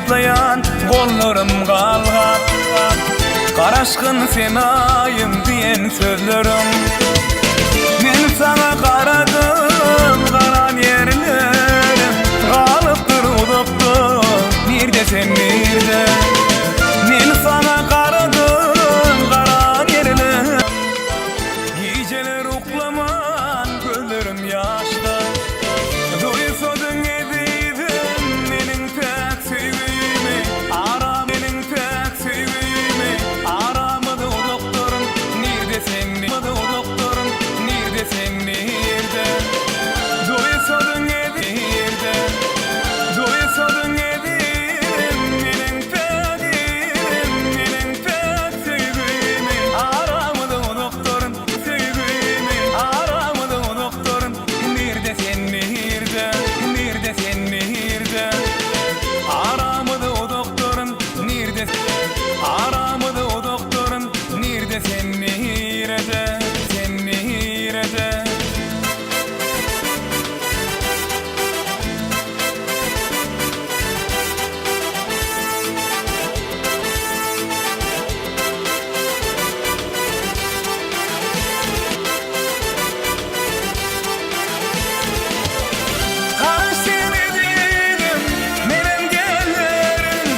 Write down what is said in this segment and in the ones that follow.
Ýatlaýan gollarym galgap. Garaşgyn sen aýym diýen sözleriň. Men saňa garadym garan ýerlerim Galypdyr uzakda nirde sen nirde Men saňa garadym garan ýerlerim Gijeler uklaman gözlerim ýaşda Duýsadyň ezizim meniň päk söýgimi Ara meniň päk söýgimi Aramyz uzakdyr nirde sen uzakdyr nirde sen nirde Duýsadyň nirde Duýsadyň ezizim meniň päk meniň päk söýgimi Aramyz uzakdyr söýgimi Aramyz uzakdyr nirde sen nirde Nirde sen nirde Aramyz uzakdyr nirde Aramyz uzakdyr nirde sen nirede Sen nirede. Garaş sen ezizim, menem gelerin,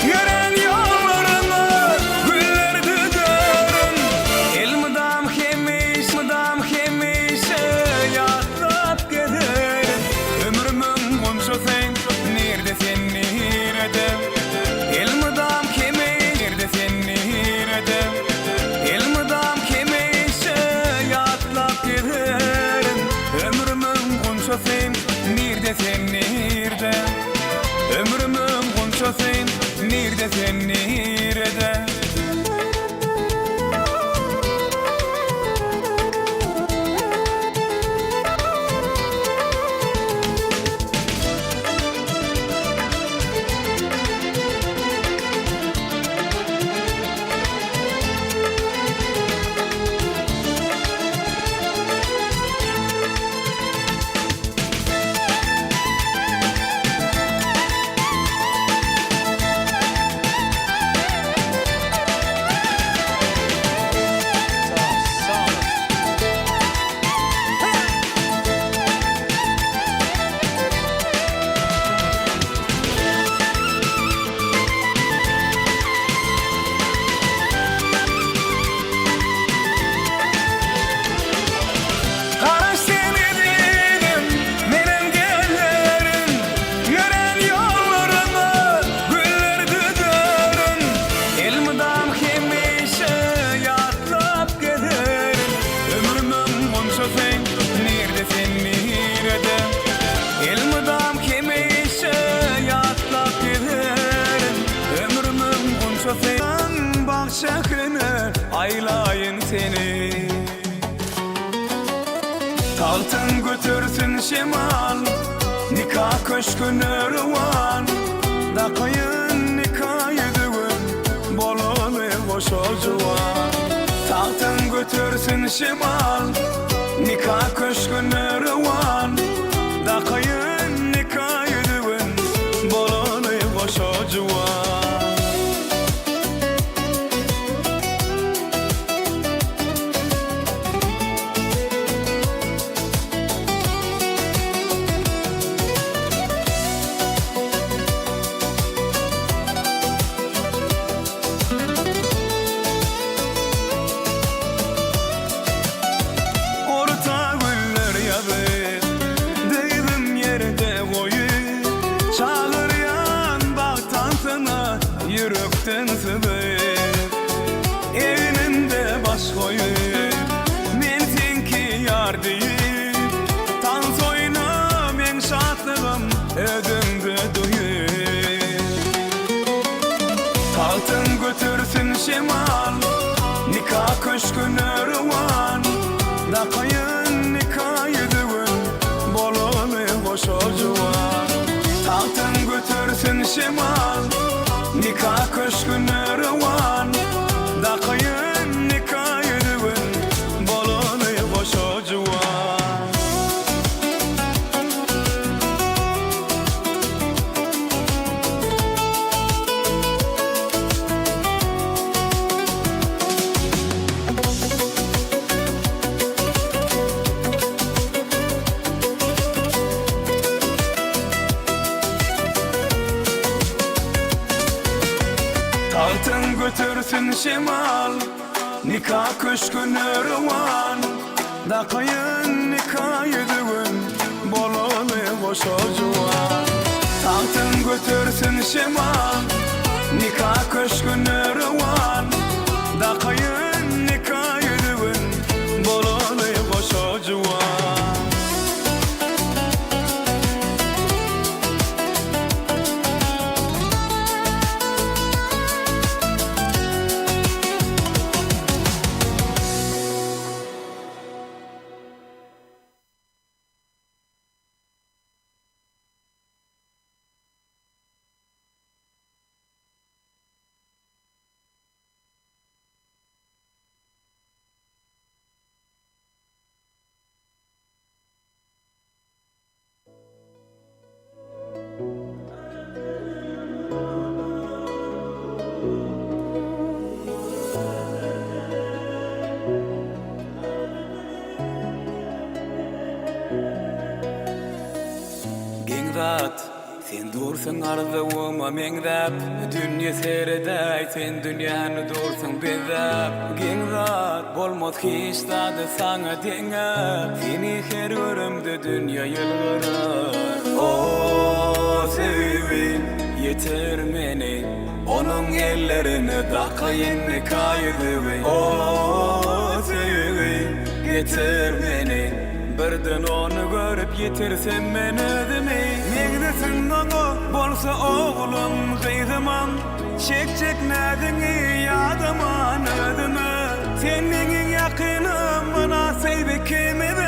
Ýörän ýollaryňa güller düzerin. Elmydam hemişe, mydam hemişe ýatlap gezerin. Ömrümiň gunçasy, nirde sen nirede? Elmydam hemişe, nirde sen nirede? Elmydam hemişe ýatlap gezerin. Ömrümiň gunçasy, nirde sen nirde? Ömrümiň gunçasy, nirde sen nirede? Garaş sen ezizim, menem gelerin, Ýörän ýollaryňa güller düzerin. Elmydam hemişe ýatlap gezerin. Ömrümiň gunçasy, nirde sen nirede? Elmydam hemişe ýatlap gezerin. Ömrümiň gunçasy. Bag şährine aýlaýyn seni. Tagtyň götersin şemal, Nika köşgüne rowan. Dakaýyn nika ýüzügin, Bolaly goşa juwan. Tagtyň götersin şemal, Nika köşgüne rowan. Dakaýyn nika ýüzügin, Bolaly goşa juwan. Orta güller ýazyp, dyzym ýerde goýup, Çagyrýan bagt tansyna ýürekden syzyp. Egnimde baş goýup, Men seňki ýar diýip, Tans oýna meň şatlygym özüňde duýup. Tagtyň götersin şemal, Nika köşgüne rowan, Dakaýyn nika ýüzügin, Bolaly goşa juwan. Tagtyň götersin şemal, Nika köşgüne rowan, Dakaýyn nika ýüzügin, Bolaly goşa juwan. Tagtyň götersin şemal, Nika köşgüne rowan. Dakaýyn nika ýüzügin, Bolaly goşa juwan. Tagtyň götersin şemal, Nika köşgüne rowan. Dakaýyn nika ýüzügin, Bolaly goşa juwan. Geň zat, sen dursuň arzuwyma meňzäp, Dünýe seredäý, sen dünýäni dursuň bezäp. Geň zat, bolmaz hiç zady saňa deňäp, Seni her göremde dünýe ýylgyrar. O söýgi ýeter meni, Onuň ellerine dakaýyn nika ýüzügi. O söýgi getir meni, Birden ony görüp ýitirsem men özümi. Meňzesin oňa bolsa oglum, gyzymam, Çekjek näziňi ýadaman özüme. Sen meň iň ýakynym, mynasyp ikimizem.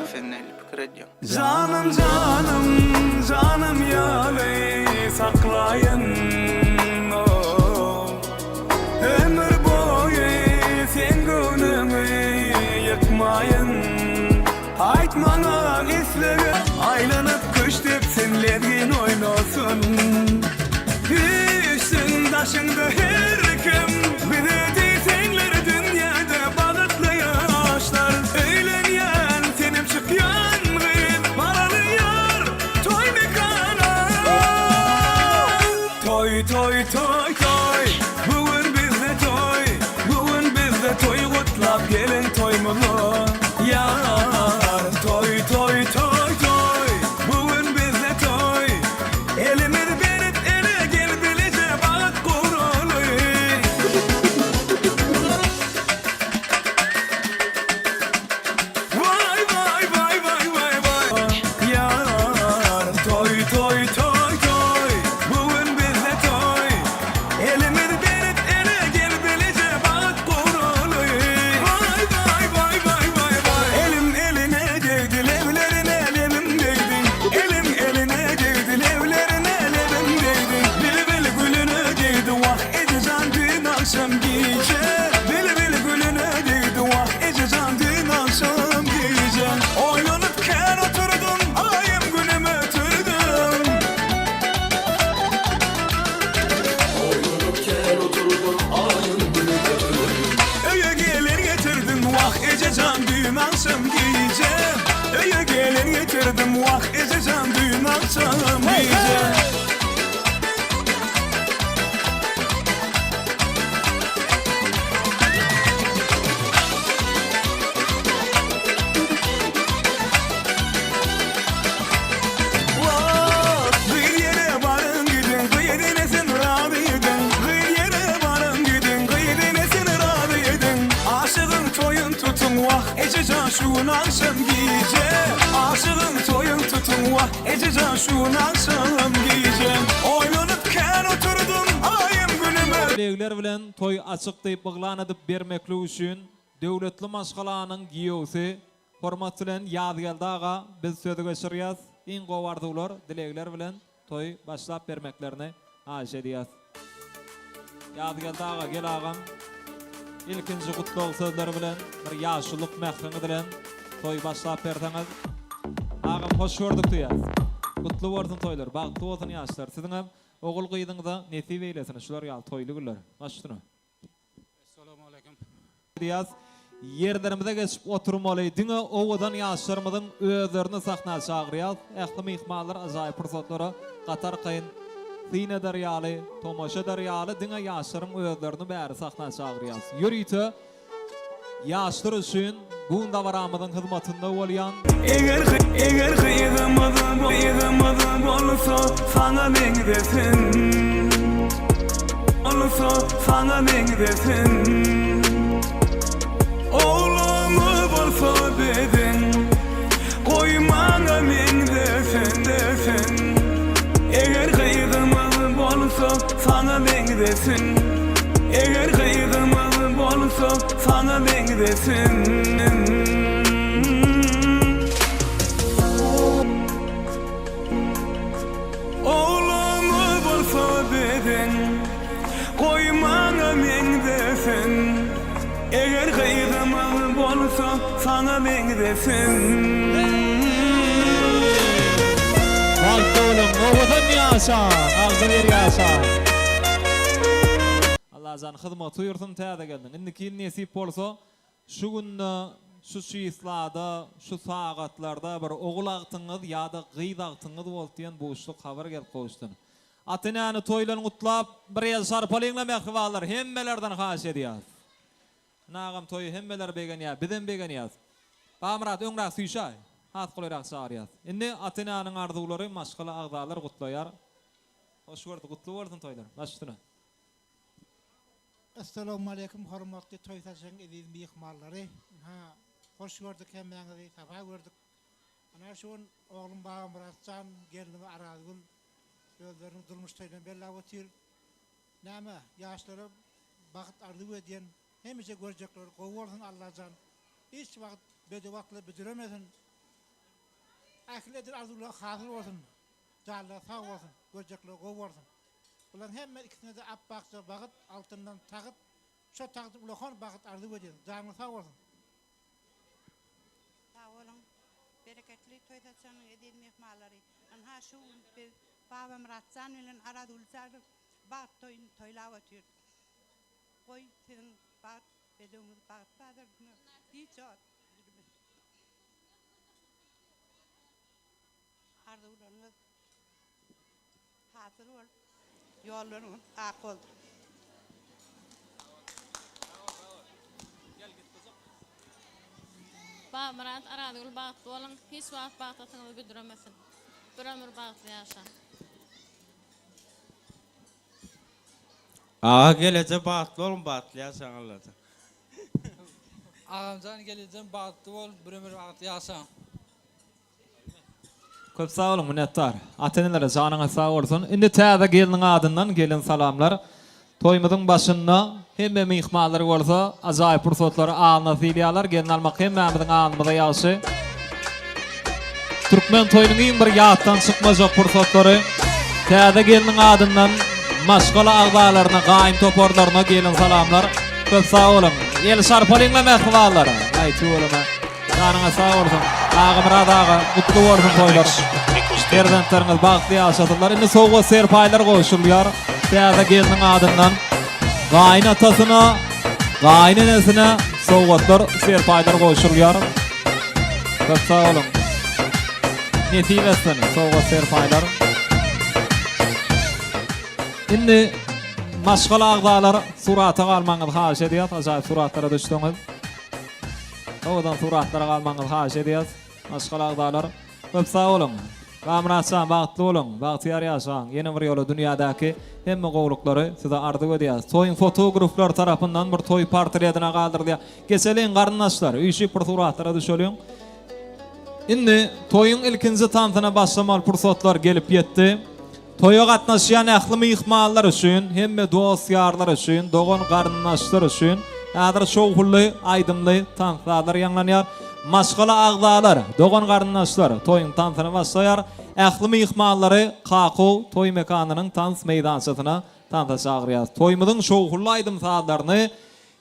A sen nähili pikir edýäň? Janym janym janym ýaly saklaýyn oh. Ömür boýy seň göwnüňi ýykmaýyn Aýt maňa islege aýlanyp küşt depsin lezgin oýnasyn Üýşsün daşyňda her kim Bize diýseňler dünýäde bagtly ýaşlar Öýlenýän senem çykýan gyz Baraly ýar toý mekana Toý toý toý toý Bu gün bizde toý Bu gün bizde toý gutlap geliň toýumyza ýar Toý toý toý toý Bu gün bizde toý Elimizi berip ele gel bileje bagt guraly. Waý waý waý waý waý waý Ýar toý toý toý toý Bu gün bizde toý Elimizi berip ele gel bileje bagt guraly. Waý waý waý waý waý waý Elim eline degdi leblerine lebim degdi Elim eline degdi leblerine lebim degdi Bilbil gülüne degdi wah ejejan düýn agşam gije Bilbil gülüne degdi wah ejejan düýn agşam gije Oýlanyp kän oturdym aýym günüm ötürdim. Oýlanyp kän oturdym aýym günüm ötürdim. Öýe gelin getirdim wah ejejan düýn agşam gije Öýe gelin getirdim wah ejejan düýn agşam gije. Gyz ýere baryň gidiň, gyz enesin razy ediň. Gyz ýere baryň gidiň, gyz enesin razy ediň. Aşygyň toýun tutuň, wah, ejejan şu gün agşam gije. Aşygyň toýun tutuň, wah, ejejan şu gün agşam gije. Oýlanyp kän oturdym, aýym günüme. Dilegler bilen toý açyk diýip yglan edip bermeklik üçin döwletli maşgalanyň giýewsi Hormat bilen Ýazgeldi aga biz sözi geçirýäs. Iň gowy arzuwlar, dilegler bilen toýy başlap bermeklerini haýyş edýäs. Ýazgeldi aga gel agam. Ilkinji gutlag sözleri bilen bir ýaşulyk mähriňiz bilen toýy başlap berseňiz. Agam hoş gördük diýýäs. Gutly bolsun toýlar, bagtly bolsun ýaşlar. Siziňem ogul gyzyňyza nesip eýlesin şular ýaly toýly günler. Baş üstüne. Essalawmaleýkim. Diýýäs. Ýerlerimize geçip oturmaly. Diňe owadan ýaşlarymyzyň özlerini sahna çagyrýas. Ähli myhmanlar ajaýyp pursatlara gaty arkaýyn Syn eder ýaly, tomaşa eder ýaly diňe ýaşlaryň özlerini bäri sahna çagyrýas. Ýörite ýaşlar üçin bu gün dabaramyzyň hyzmatynda bolýan. Eger eger gyzymyz gyzymyz bolsa saňa meňzesin Bolsa saňa meňzesin Oglumyz bolsa biziň Goý maňa meňzesin desin Eger gyzymyz bolsa saňa meňzesin Eger gyzymyz bolsa saňa meňzesin. Oglumyz bolsa biziň Goý maňa meňzesin Eger gyzymyz bolsa saňa meňzesin. Bagtly boluň, owadan ýaşaň, agzybir ýaşaň. Allajan hyzmaty buýursyn täze gelniň. Indiki ýyl nesip bolsa şu günde şu çislada şu sagatlarda bir ogul agtyňyz ýa-da gyz agtyňyz boldy diýen buşluk habar gelip gowuşsyn. Ata-enäni toý bilen gutlap bir el şarpalyňla mähribanlar hemmelerden haýyş edýäs. Ine agam toýa hemmeler begenýär bizem begenýäs. Babamyrat öňräk süýşäý. Has golaýrak çagyrýas. Indi ata-enäniň arzuwlary maşgala agzalar gutlaýar. Hoş gördük gutly bolsun toýlar. Baş üstüne. Essalawmaleýkim hormatly toý saçagyň eziz myhmanlary. Ynha hoş gördük hemmäňizi sapa gördük. Ynha şu gün oglum Babamyrat jan gelnim Arazgül özleriniň durmuş toýuny belläp otyr. Näme ýaşlara bagt arzuw edýän hemişe görjekleri gowy bolsun Allajan hiç wagt bedew atly büdüremesin ähli eden arzuwlary hasyl bolsun janlary sag bolsun görjekleri gowy bolsun bularyň hemme ikisinede apbakja bagyt altyndan tagyt şo tagty ulakan bagyt arzuw edýän janyňyz sag bolsun. Sag boluň, bereketli toý saçagynyň eziz myhmanlary! Ynha, şu gün biz Babamyratjan bilen Arazgül janyň bagt toýuny toýlap otyrys. Goý, siziň bagt bedewiňiz bagt bazarynda hiç wagt üzülmesin. Arzuwlaryňyz hasyl bolup, ýollaryňyz ak bolsun. Babamyrat Arazgül bagtly boluň hiç wagt bagt atyňyz büdremesin bir ömür bagtly ýaşaň. Aga geleje bagtly boluň bagtly ýaşaň Allajan. Agamjan gelejem bagtly bol bir ömür bagtly ýaşaň. Köp sag boluň minnetdar. Ata-enelere janyňyz sag bolsun. Indi täze gelniň adyndan gelen salamlar. Toýumyzyň başynda hemme myhmanlar bolsa ajaýyp pursatlary alna sylýarlar. Gelin almak hemmämiziň alnymyza ýagşy. Türkmen toýunyň iň bir ýatdan çykmajak pursatlary. Täze gelniň adyndan maşgala agzalaryna, gaýyn toparlaryna gelen salamlar. Köp sag boluň. El şarpalyňla mähribanlar. Aý tüweleme. Janyňyz sag bolsun. Agamyrat aga, gutly bolsun toýlar. Perzentleriňiz bagtly ýaşasynlar. Indi sowgat serpaýlar gowşurylýar. Täze gelniň adyndan gaýyn atasyna, gaýyn enesine sowgatlar, serpaýlar gowşurylýar. Köp sag boluň. Nesip etsin sowgat serpaýlar. Indi maşgala agzalar surata galmagyňyzy haýyş edýäs. Ajaýyp suratlara düşseňiz. Owadan suratlara galmagyňyzy haýyş edýäs maşgala agzalar. Köp sag boluň. Gamyratjan bagtly boluň, bagtyýar ýaşaň. Ýene bir ýola dünýädäki hemme gowulyklary size arzuw edýäs. Toýuň fotograflary tarapyndan bir toý portretine galdyrylýar. Geçeliň garyndaşlar, üýşüp bir suratlara düşeliň. Indi toýuň ilkinji tansyna başlamaly pursatlar gelip ýetdi. Toýa gatnaşýan ähli myhmanlar üçin, hemme dost-ýarlar üçin, dogan-garyndaşlar üçin häzir şowhunly aýdymly tans-sazlar ýaňlanýar. Maşgala agzalar, dogan-garyndaşlar toýuň tansyny başlaýar. Ähli myhmanlary Kakow toý mekanynyň tans meýdançasyna tansa çagyrýarys. Toýumyzyň şowhunly aýdym-sazlaryny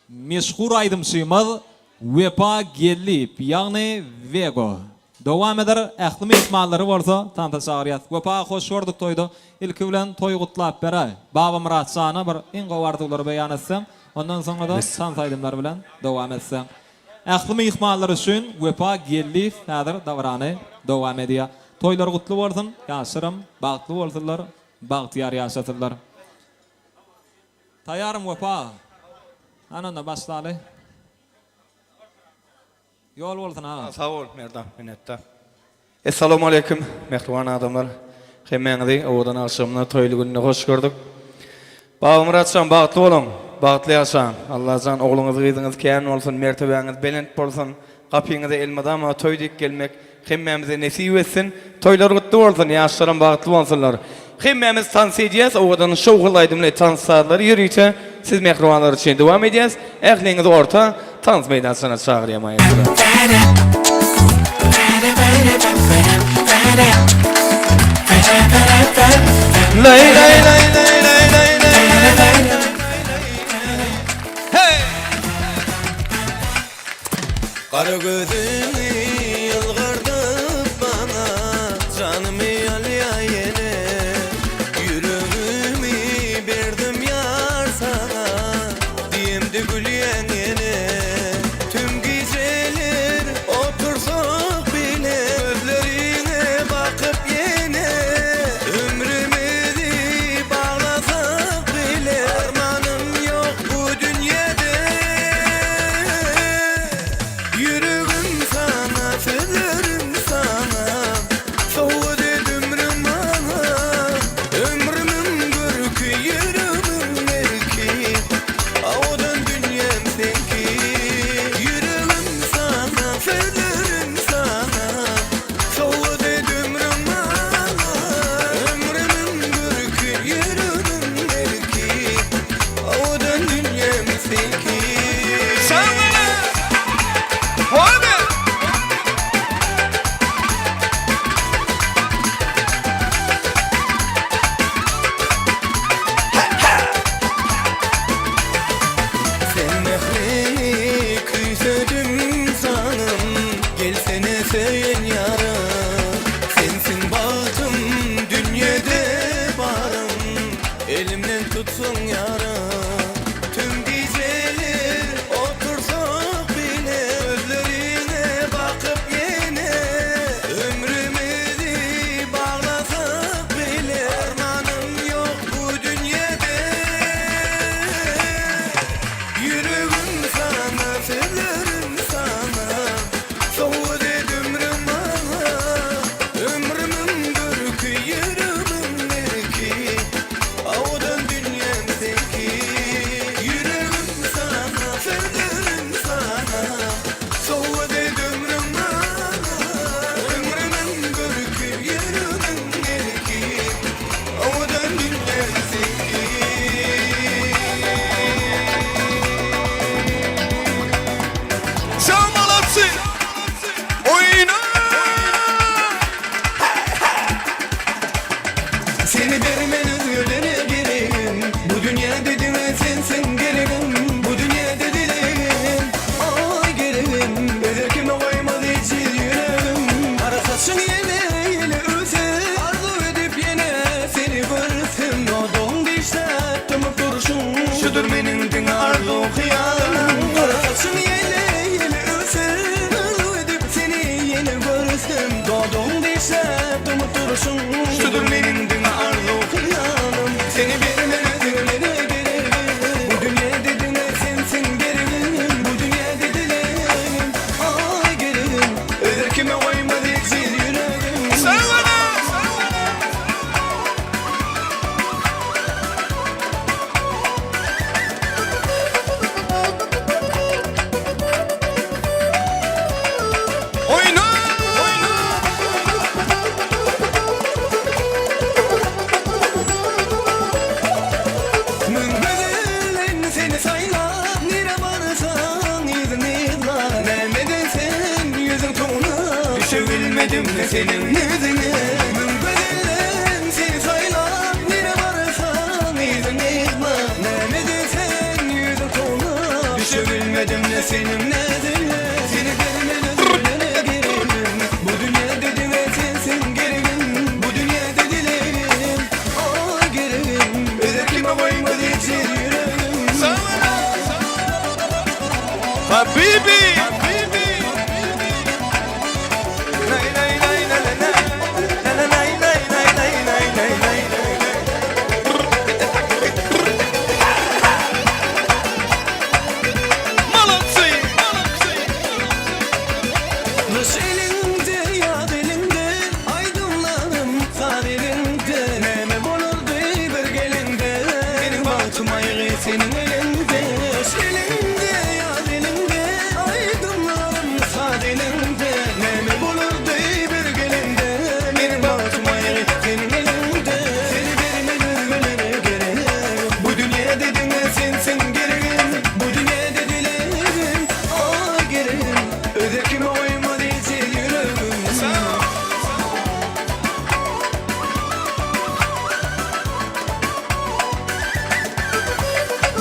meşhur aýdymçymyz Wepa Geldiýew, ýagny Wego dowam eder, ähli myhmanlary bolsa tansa çagyrýas. Wepa hoş gördük toýda. Ilki bilen toý gutlap beräý. Babamyrat jana bir iň gowy arzuwlary beýan etseň, ondan soňra-da tans aýdymlary bilen dowam etseň. Ähli myhmanlar üçin Wepa Geldiýew häzir dabarany dowam edýär. Toýlar gutly bolsun, ýaşlaram bagtly bolsunlar. Bagtyýar ýaşasynlar. Taýýarmy Wepa? Hany onda başlaly. Ýol bolsun agam. Sag bol Merdan minnetdar. Essalawmaleýkim mähriban adamlar hemmäňizi owadan agşamyna toýly gününe hoş gördük. Babamyratjan bagtly boluň bagtly ýaşaň Allajan ogluňyz gyzyňyz kän bolsun mertebäňiz belent bolsun gapyňyza elmydama toý diýip gelmek hemmämize nesip etsin toýlar gutly bolsun ýaşlaram bagtly bolsunlar hemmämiz tans edýäs owadan şowhunly aýdymly tans sazlary ýörite siz mähribanlar üçin dowam edýäs ähliňizi orta tans meýdançasyna çagyrýan maestro. Gara gözüňi ýylgyrdyp maňa, Janymy alýa ýene. Ýüregimi berdim ýar saňa, Diýemde gülýäň ýene. Tüm gijeler otursak bile, Gözleriňe bakyp ýene. Ömrümizi baglasak bile, Armanym ýok bu dünýede. Ýüregim saňa, sözlerim saňa, Sowgat et ömrüň maňa. Ömrümiň görki, ýüregimiň erki, Owadan dünýäm seňki. Ýüregim saňa, sözlerim saňa, Sowgat et ömrüň maňa. Ömrümiň görki, ýüregimiň erki, Owadan dünýäm seňki. Sen mähriňi küýsedim janym, Gelsene söýen ýarym. Sensiň bagtym, dünýede barym, Elimden tutsaň ýarym. Tüm gijeler otursak bile, Gözleriňe bakyp ýene. Ömrümizi baglasak bile, Armanym ýok bu dünýede. Ýüregim saňa, sözlerim saňa, Sowgat et ömrüm maňa. Ömrümiň görki, ýüregimiň erki, Owadan dünýäm seňki. Ýüregim saňa, sözlerim saňa, Sowgat et ömrüm maňa. Ömrümiň görki, ýüregimiň erki, Owadan dünýäm seňki. Sen malatsy! Oýna! Seni bermen özgelere geregim Bu dünýäde diňe sensiň geregim Bu dünýäde dilegim Aý geregim Özerkime goýmaz ejiz ýüregim Gara saçyň ýele ýele öwse Arzuw edip ýene seni görsem Dodagyň dişläp dymyp durşuň Şudur meniň diňe arzuw hyýalym Gara saçyň ýele ýele öwse Arzuw edip seni ýene görsem Dodagyň dişläp dymyp durşuň Şudur meniň diňe arzuw hyýalym Seni bermen özgelere geregim Bu dünýede diňe sensiň geregim Bu dünýede dilegim Aý geregim Özerkime goýmaz ejiz ýüregim. Oýna! Müň gözelden seni saýlap, nirä barsaň yzyňy yzlap, näme edensen ýüzüň towlap, düşebilmedim-le seniň neziňe. Müň gözelden seni saýlap, nirä barsaň yzyňy yzlap, näme edensen ýüzüň towlap, düşebilmedim-le seniň neziňe. Seni bermen özgelere geregim, bu dünýede diňe sensiň geregim, bu dünýede dilegim. Aý geregim, özerkime goýmaz ejiz ýüregim. Habibi! Lay lay lay la la la, la la lay lay lay lay lay lay lay lay lay.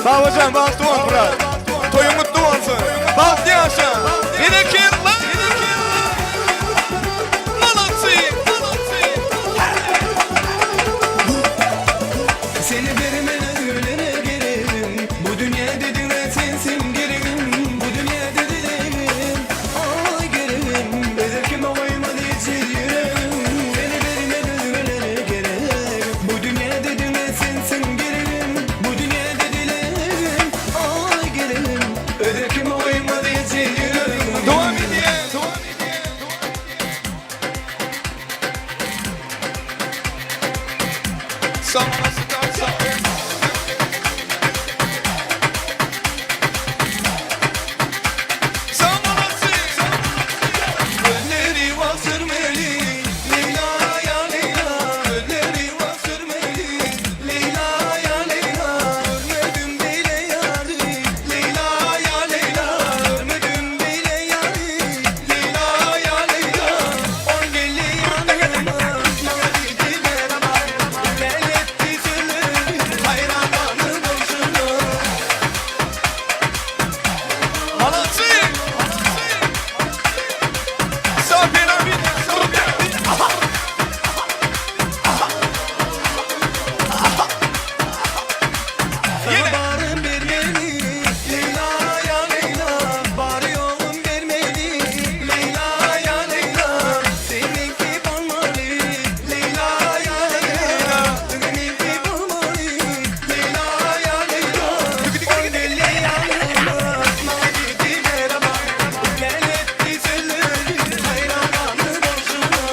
Babajan bagtly bol brat. Toýuň gutly bolsun. Bagtly ýaşa. Berekella. Molodcy. Seni bermen ölene geregim Bu dünýede diňe sensiň geregim Bu dünýede dilegim Aý geregim Özel kime goýmaz ejiz ýüregim Seni bermen ölene geregim Bu dünýede diňe sensiň geregim Bu dünýede dilegim Aý geregim Özel kime goýmaz ejiz ýüregim Dowam edýär. Gözleri wah sürmeli Leýla ýa Leýla Gözleri wah sürmeli Leýla ýa Leýla Görmedim beýle ýary Leýla ýa Leýla Görmedim beýle ýary Leýla ýa Leýla Ol geldi ýanyma Maňa diýdi merhaba Lal etdi sözleri Haýran galdym bolşuna Molodcy! Sabir! Sana barım bermeli Leyla ya Leyla Bar ýogum bermeli Leyla ya Leyla Seniňki bolmaly Leyla ya Leyla Meniňki bolmaly Leyla ya Leyla Ol geldi ýanyma Maňa diýdi merhaba Lal etdi sözleri Haýran galdym bolşuna.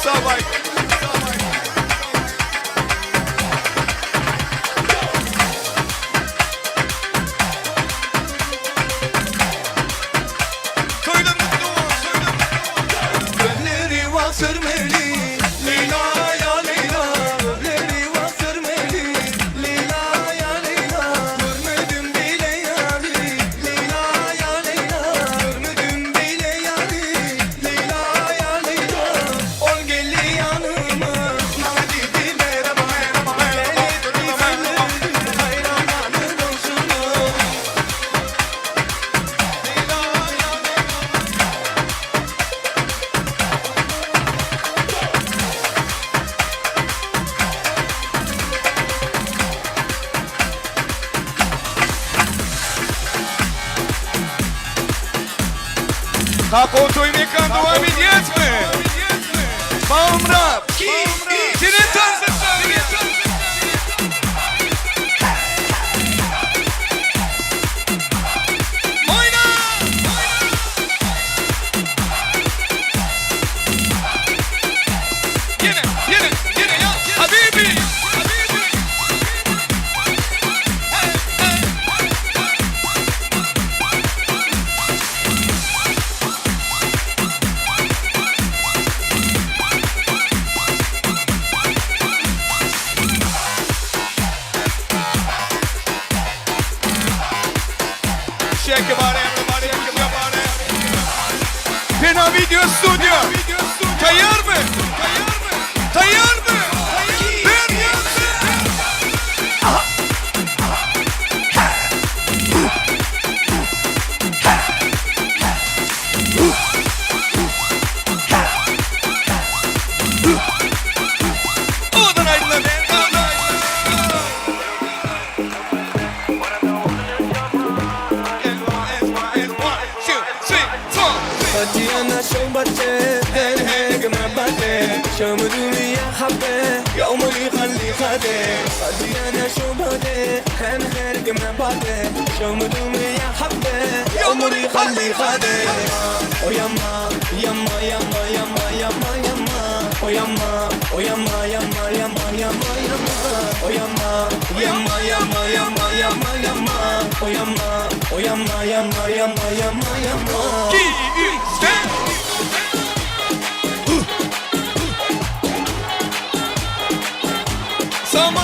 Sabay! Toýlar gutly bolsun! Gözleri wah sürmeli Leýla ýa Leýla Gözleri wah sürmeli Leýla ýa Leýla Görmedim beýle ýary Leýla ýa Leýla Görmedim beýle ýary Leýla ýa Leýla Ol geldi ýanyma Maňa diýdi merhaba Lal etdi sözleri Haýran galdym bolşuna. Kako toý mekan dowam edýäsmi? Babamyrat! Senem tans etmeli! Oýna! Ýene, ýene, ýene ýa, habibi! Habibi! Shake your body, everybody, shake your body. Pena Video Studio. Taýýar mı? Taýýar mı? Bir ýerde. Owadan aýdylar. Tatiana شوبتي هيك مربتي شو مدومي يا حبي يا عمري خلي خدي تاتيانا شوبتي هيك مربتي شو مدومي يا حبي يا عمري خلي خدي ويما يما يما يما يما يما ويما ويما يما يما يما يما ويما يما يما يما يما يما ويما ويما يما يما يما يما Sag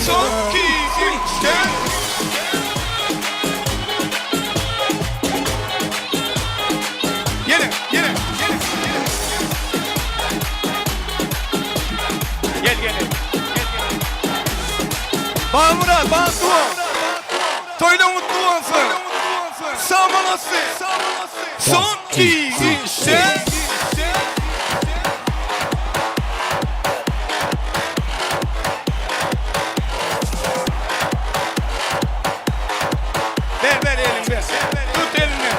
Son, iki, üç, dört. Ýene, ýene, ýene, ýene. Gel, gel, gel. Bagmyrat, bagtly bol. Toýlaň gutly bolsun. Sag bolasy. Son, iki, üç, dört. Ber ber elini ber. Tut elini.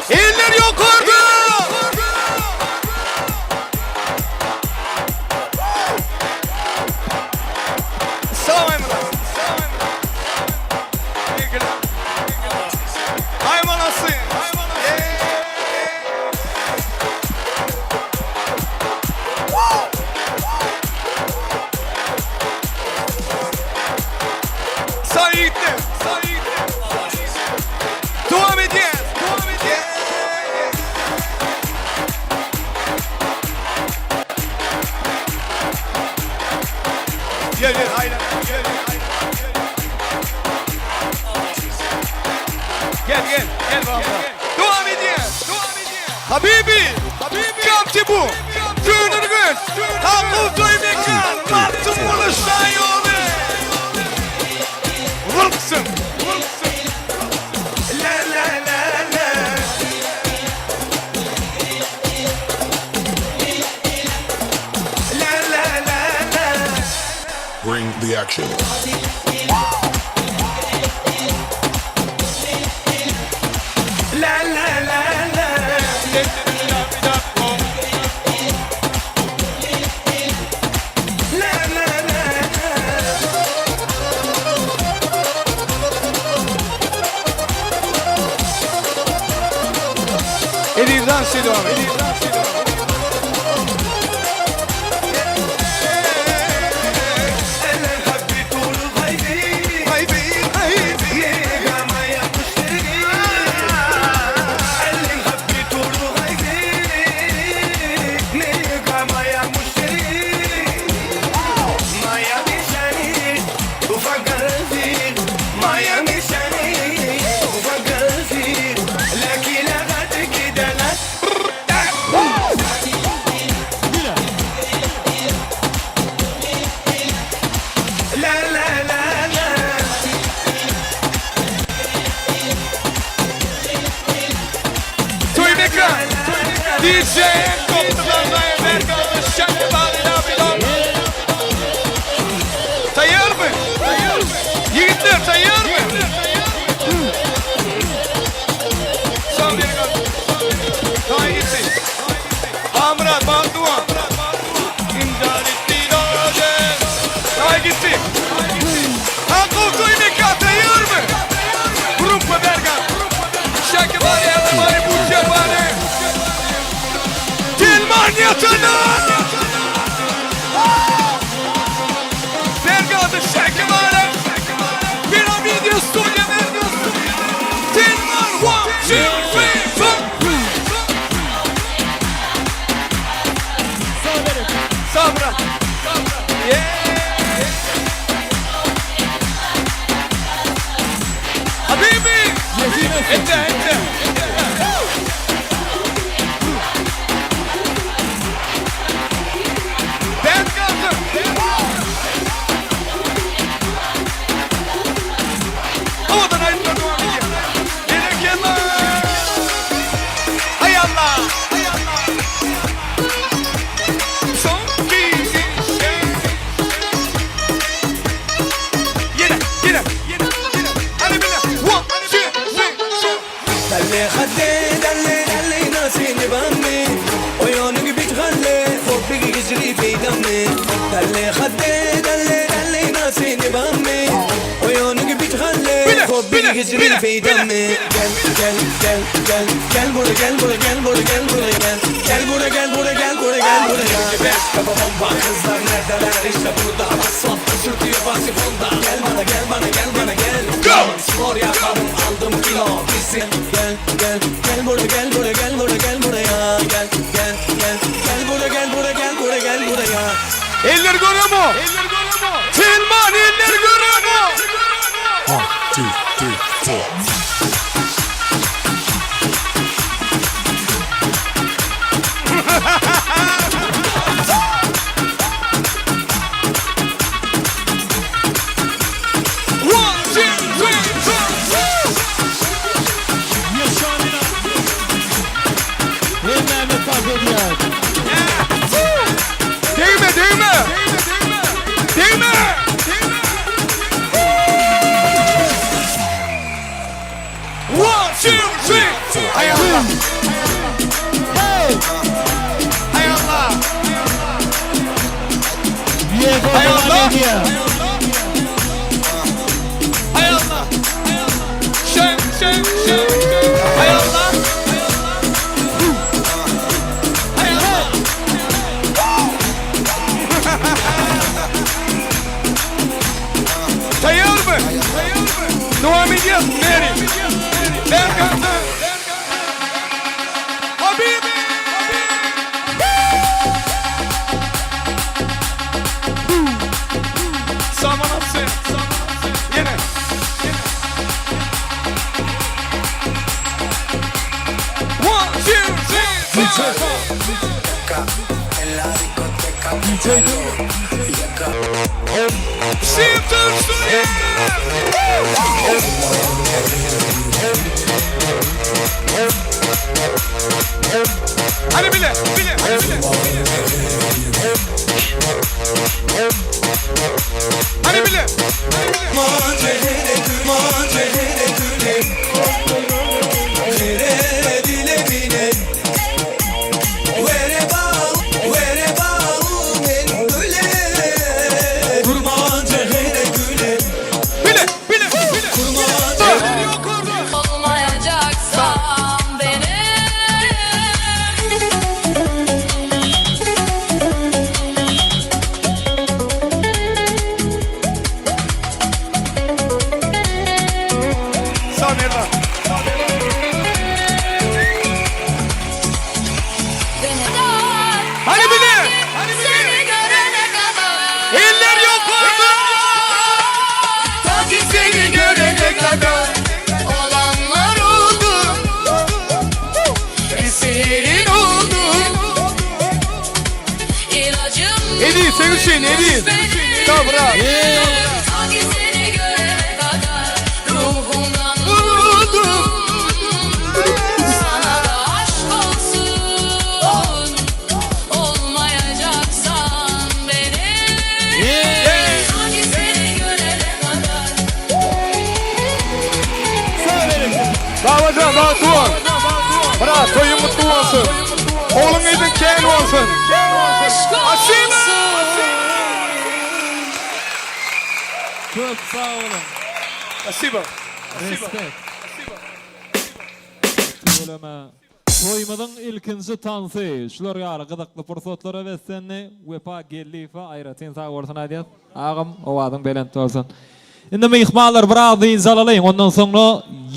Eller ýokarda! Salam Aýmyrat. Aýmanasy. Sag ýigitler. Sag ýigitler. Dowam edýäs. Dowam edýäs. Gel gel aýlan. Gel gel aýlan. Gel gel gel baba. Dowam edýäs. Dowam edýäs. Habibi. Habibi. Kapçy bu. Tüýnürgüç. Hakyl toý mekan. Magtymguly şaýoly. Wulksyn. Wulksyn. La la la la. La la la la. Bring the action. La la la la. La la la la. Eziz dans edýär. Eziz dans edýär. La la la la. Toý mekan. DJ Taýýarmy? Ýigitler taýýarmy? Sag beriň. Taý gitdi. Amrat Bagduwa. Taý gitdi. Hakyl toý mekan taýýarmy? Gruppa Bergan. Şaki bari, ýa bari, Burçak bari. Telman ýatana! Bergady Şaki bari. Piramidiýa studiýa Telman 1 2 3 4. Sabra. Yeah. Habibi. Ente ente. Ben kaldım. Havadan ayrılan devam ediyor. Bereketler. Hay Allah. Hay Allah. Son bir şey. Yine, yine, yine, yine. Hadi bile. One, two, three, four. دلي خدي دلي دلي ناسيني بهمي عيونك بتغلي حبك يجري في دمي دلي خدي دلي دلي ناسيني بهمي عيونك بتغلي Bile, حبك bile. Bile, bile, bile, bile. Gel gel gel gel gel buraya gel buraya gel buraya gel buraya gel Gel buraya gel buraya gel buraya gel buraya Kafa bomba kızlar neredeler işte burada Asfaltta sürtüyor basifonda Gel bana gel bana gel bana gel Go! Spor yapalım aldım kilo Bizi Gel gel gel buraya gel buraya gel buraya gel buraya Gel gel gel gel buraya gel buraya gel buraya gel buraya Eller görüyor mu? Eller görüyor mu? Telman eller görüyor mu? One, two, three, four. One, two, three, four. Hemmämiz tans edýäs. Degme, degme. Degme. One, two, three. Hay Allah. Hay Allah. Hay Allah. Hay Allah. Şen, şen, şen, şen. Hay Allah. Hay Allah. Tayyar mı? Devam ediyoruz. Mary. Berkan. Habibi. Saman Hapsi. Yine. One, two, three, four. Simpson Studio. Hadi bile, bile, bile. Hadi bile. Bile, bile, bile. Olmayacaksan benim. Sağ ol Merdan. Hadi bile. Hadi bile. Seni görene kadar. Eller yukarıda. Ta ki seni görene kadar. Olanlar oldu. Esirin oldu. İlacım Edi, sen Hüseyin, Edi. Tamam, bravo. Ta ki seni görene kadar ruhumdan Vuruldum. Sana da aşk olsun. Olmayacaksan benim. Ta ki seni görene kadar. Babacan, bak dur. Bırak, toyun mutlu olsun. Oğlun edin kendi olsun. Aşk Aşima! olsun. Köp sag boluň. Spasibo. Respekt. Tüweleme. Toýumyzyň ilkinji tansy şular ýaly gyzykly pursatlara beslendi. Wepa Geldiýewe aýratyn sag bolsun aýdýas. Agam, owazyň belent bolsun. Indi myhmanlar biraz dynç alalyň, ondan soňra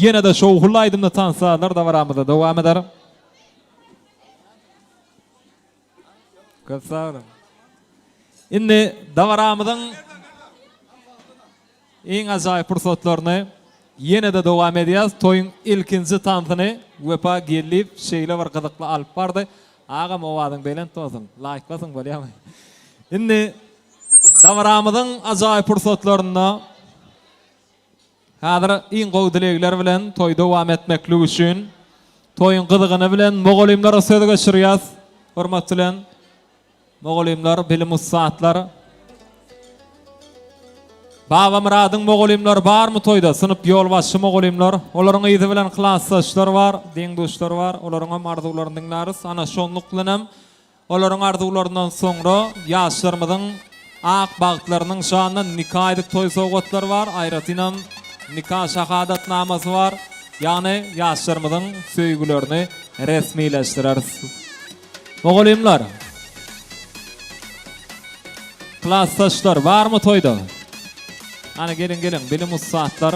ýene-de şowhunly aýdymly tanslar dabaramyzda dowam eder. Köp sag boluň. Indi dabaramyzyň Iň ajaýyp pursatlaryny ýene-de dowam edýäs. Toýuň ilkinji tansyny Wepa Geldiýew şeýle bir gyzykly alyp bardy. Agam owazyň belent bolsun. Laýk basyň bolýamy? Indi dabaramyzyň ajaýyp pursatlarynda häzir iň gowy dilegler bilen toý dowam etmeklik üçin toýuň gyzygyny bilen mugallymlara söz geçirýäs. Hormat bilen Mugallymlar, bilim ussatlar. Babamyradyň mugallymlary barmy toýda? Synp ýolbaşçy mugallymlar. Olaryň yzy bilen klasdaşlar bar, deň-duşlar bar. Olaryň hem arzuwlaryny diňläris. Ana şonluk bilenem olaryň arzuwlaryndan soňra ýaşlarymyzyň ak bagtlarynyň şanyna nika aýdyk toý sowgatlary bar. Aýratynam. Nika şahadatnamasy bar. Ýagny ýaşlarymyzyň söýgülerini resmileşdireris. Mugallymlar. Klasdaşlar barmy toýda? Hany geliň geliň bilim ussatlar.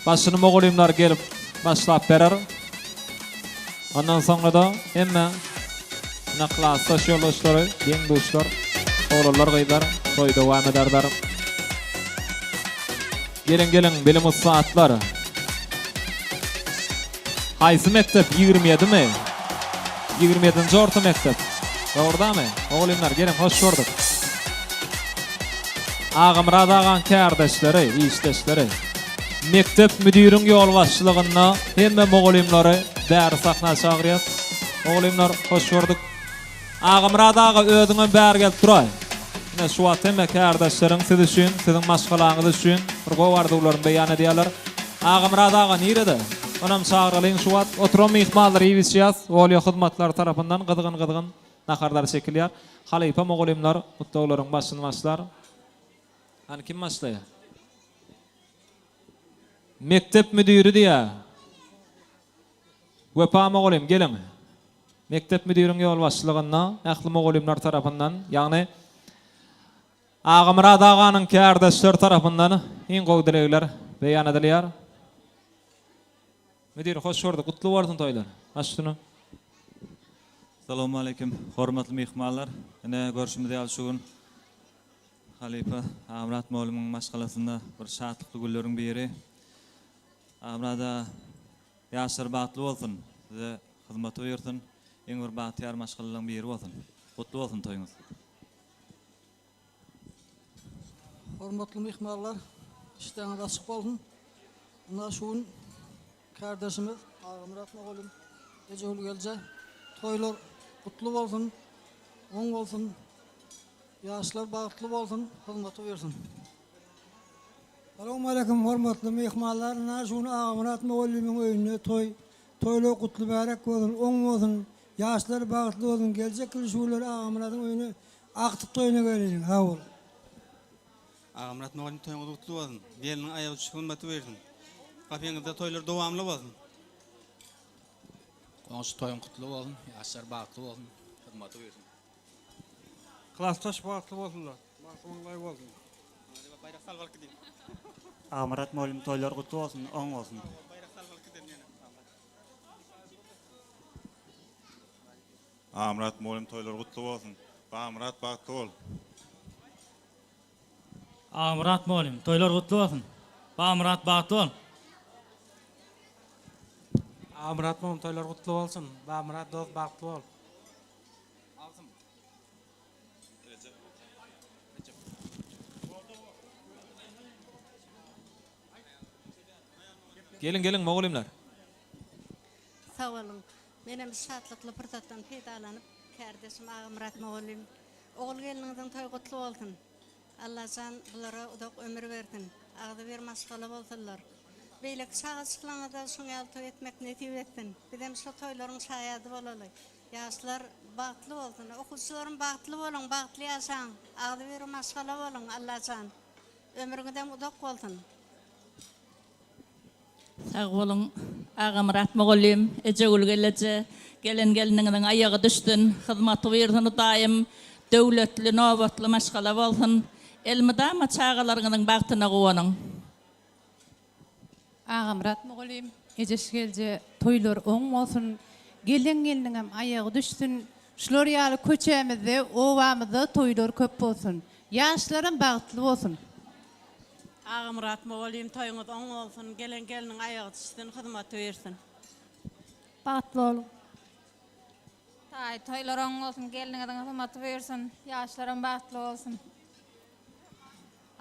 Başyny mugallymlar gelip başlap berer. Ondan soňra-da hemme ine klasdaş ýoldaşlary, deň-duşlar, oglanlar, gyzlar toýy dowam ederler. Geliň geliň bilim ussatlar. Haýsy mekdep 27 mi? 27-nji orta mekdep. Dogry-damy? Mugallymlar geliň hoş gördük. Agamyrat agaň kärdeşleri, işdeşleri. Mekdep müdiriň ýolbaşçylygynda hemme mugallymlary bäri sahna çagyrýas. Mugallymlar hoş gördük. Agamyrat aga özüňem bäri gelip duraý. Ine şu wagt hemme kärdeşleriň siz üçin, siziň maşgalaňyz üçin bir gowy arzuwlaryny beýan edýärler. Agamyrat aga nirede? Onam çagyralyň şu wagt. Oturan myhmanlar iýip içýäs. Olýa hyzmatlary tarapyndan gyzgyn-gyzgyn naharlar çekilýär. Halypa mugallymlar gutlaglaryň başyny başlar. Hany kim başlaýar? Mekdep müdiri diýýär. Wepa mugallym, geliň. Mekdep müdiriň ýolbaşçylygynda ähli mugallymlar tarapyndan, ýagny Agamyrat aganyň kärdeşleri tarapyndan iň gowy dilegler beýan edilýär. Müdir, hoş gördük. Gutly bolsun toýlar. Baş üstüne. Salowmaleýkim, hormatly myhmanlar. Ine, görşümiz ýaly şu gün halypa Agamyrat mugallymyň maşgalasynda bir şatlykly günleriň biri. Agamyrat aga, ýaşlar bagtly bolsun, size hyzmaty buýursyn, iň bir bagtyýar maşgalalaryň biri bolsun. Gutly bolsun toýuňyz. Hormatly myhmanlar, işdäňiz açyk bolsun. Ynha şu gün kärdeşimiz Agamyrat mugallym, Ejegül gelje toýlar gutly bolsun, oň bolsun, ýaşlar bagtly bolsun, hyzmaty buýursyn. Salowmaleýkim hormatly myhmanlar, ynha şu gün Agamyrat mugallymyň öýünde toý, toýlar gutly bärek bolsun, oň bolsun, ýaşlar bagtly bolsun, geljek ýyl şu günler Agamyradyň öýüne Agtyk toýuna geleliň sag bol. Agamyrat mugallym toýuňyz gutly bolsun. Gelniň aýagy düşüp hymmaty bersin. Gapyňyzda toýlar dowamly bolsun. Goňşy toýuň gutly bolsun, ýaşlar bagtly bolsun, hyzmaty buýursun. Klasdaş bagtly bolsunlar. Bagty maňlaý bolsun. Baýrak salyp alyp gideýin. Agamyrat mugallym toýlar gutly bolsun, oň bolsun. Baýrak salyp alyp giderin ýene. Agamyrat mugallym toýlar gutly bolsun. Bagamyrat bagtly bol. Agamyrat mugallym toýlar gutly bolsun. Bagamyrat bagtly bol. Agamyrat mugallym toýlar gutly bolsun. Bagamyrat dost bagtly bol. Geliň geliň mugallymlar. Sag boluň. Menem şu şatlykly pursatdan peýdalanyp, kärdeşim Agamyrat mugallym, ogul-gelniňiziň toýy gutly bolsun! Allajan bulara uzak ömür bersin! Agzybir maşgala bolsunlar! Beýleki çagajyklaňyza şuň ýaly toý etmek nesip etsin! Bizem şo toýlaryň şaýady bolaly! Ýaşlar bagtly bolsun! Okuwçylarym bagtly boluň, bagtly ýaşaň! Agzybir maşgala boluň Allajan ömrüňizem uzak bolsun! Sag boluň Agamyrat mugallym, Ejegül gelneje, gelen gelniňiziň aýagy düşsün, hyzmaty buýursyn Hudaýym, döwletli, nobatly maşgala bolsun, elmydama çagalaryňyzyň bagtyna guwanyň. Agamyrat mugallym, Ejeş gelje toýlar oň bolsun, gelen gelniňem aýagy düşsün, şular ýaly köçämizde, obamyzda toýlar köp bolsun, ýaşlaram bagtly bolsun. Agamyrat mugallym toýuňyz oň bolsun gelen gelniň aýagy düşsün hyzmaty bersin. Bagtly boluň. Taý toýlar oň bolsun gelniňiziň hyzmaty buýursyn ýaşlaram bagtly bolsun.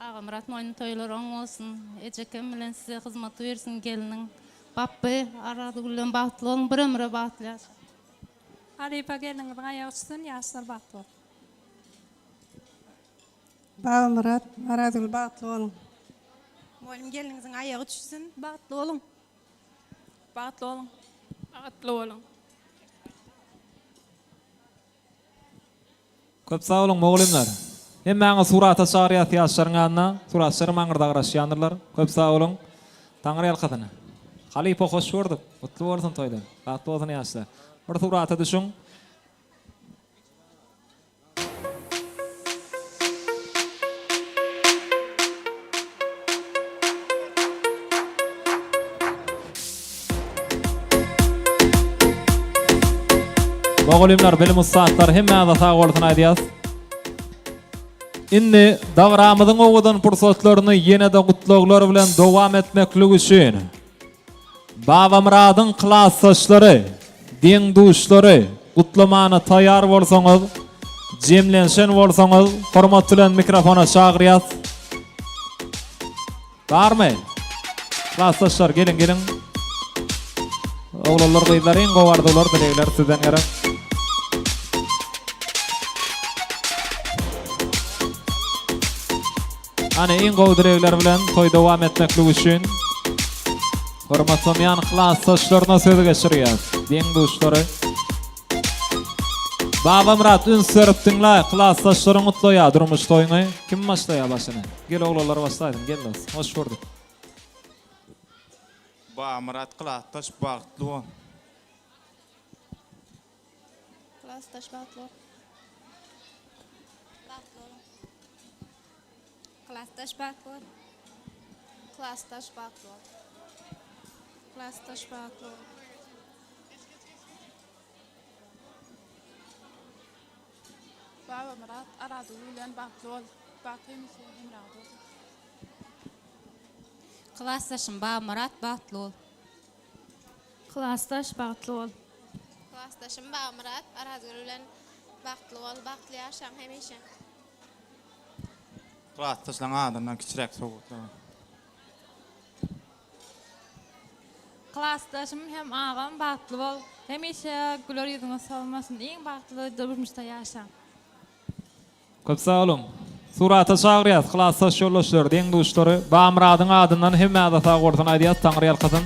Agamyrat moýny toýlar oň bolsun ejekem bilen size hyzmaty buýursyn gelniň Bapby Arazgülden bagtly boluň bir ömre bagtly ýaşaň. Halypa gelniňiziň aýagy düşsün ýaşlar bagtly bolsun. Babamyrat, Arazgül bagtly boluň. Mugallym gelniňiziň aýagy düşsün. Bagtly boluň. Bagtly boluň. Bagtly boluň. Köp sag boluň mugallymlar. Hemmäňizi surata çagyrýas ýaşlaryň ýanyna. Suratçylaram aňyrda garaşýandyrlar. Köp sag boluň. Taňry ýalkasyn. Halypa hoş gördük. Gutly bolsun toýlar. Bagtly bolsun ýaşlar. Bir surata düşüň. Mugallymlar, bilim ussatlary hemmäňize sag bolsun aýdýas. Indi dabaramyzyň owadan pursatlaryny ýene-de gutlaglar bilen dowam etmeklik üçin Babamyradyň klasdaşlary, deň-duşlary gutlamana taýýar bolsaňyz, jemlenşen bolsaňyz, hormat bilen mikrofona çagyrýas. Barmy? Klasdaşlar geliň geliň. Oglanlar gyzlar iň gowy arzuwlar dilegler sizden gerek. Hany iň gowy dilegler bilen toý dowam etmeklik üçin hormatlanýan klasdaşlaryna söz geçirýäs. Deň-duşlary. Babamyrat üns berip diňle, klasdaşlaryň gutlaýar durmuş toýuňy. Kim başlaýar başyny? Gel oglanlar başlaýsyn, gel dos. Hoş gördük. Babamyrat klasdaş bagtly bol. Klasdaş bagtly bol. Bagtly boluň. Klasdaş bagtly bol. Klasdaş bagtly bol. Klasdaş bagtly bol. Babamyrat Arazgül bilen bagtly bol. Bagt hemişe hemraňyz bolsun. Klasdaşym Babamyrat bagtly bol. Klasdaş bagtly bol. Klasdaşym Babamyrat Arazgül bilen bagtly bol. Bagtly ýaşaň hemişe. Klasdaşlaň adyndan kiçiräk sowgatlar. Klasdaşym hem agam bagtly bol. Hemişe güler ýüzüňiz solmasyn. Iň bagtly durmuşda ýaşaň. Köp sag boluň. Surata çagyrýas klasdaş ýoldaşlary, deň-duşlary. Bamyradyň adyndan hemmäňize sag bolsun aýdýas, Taňry ýalkasyn.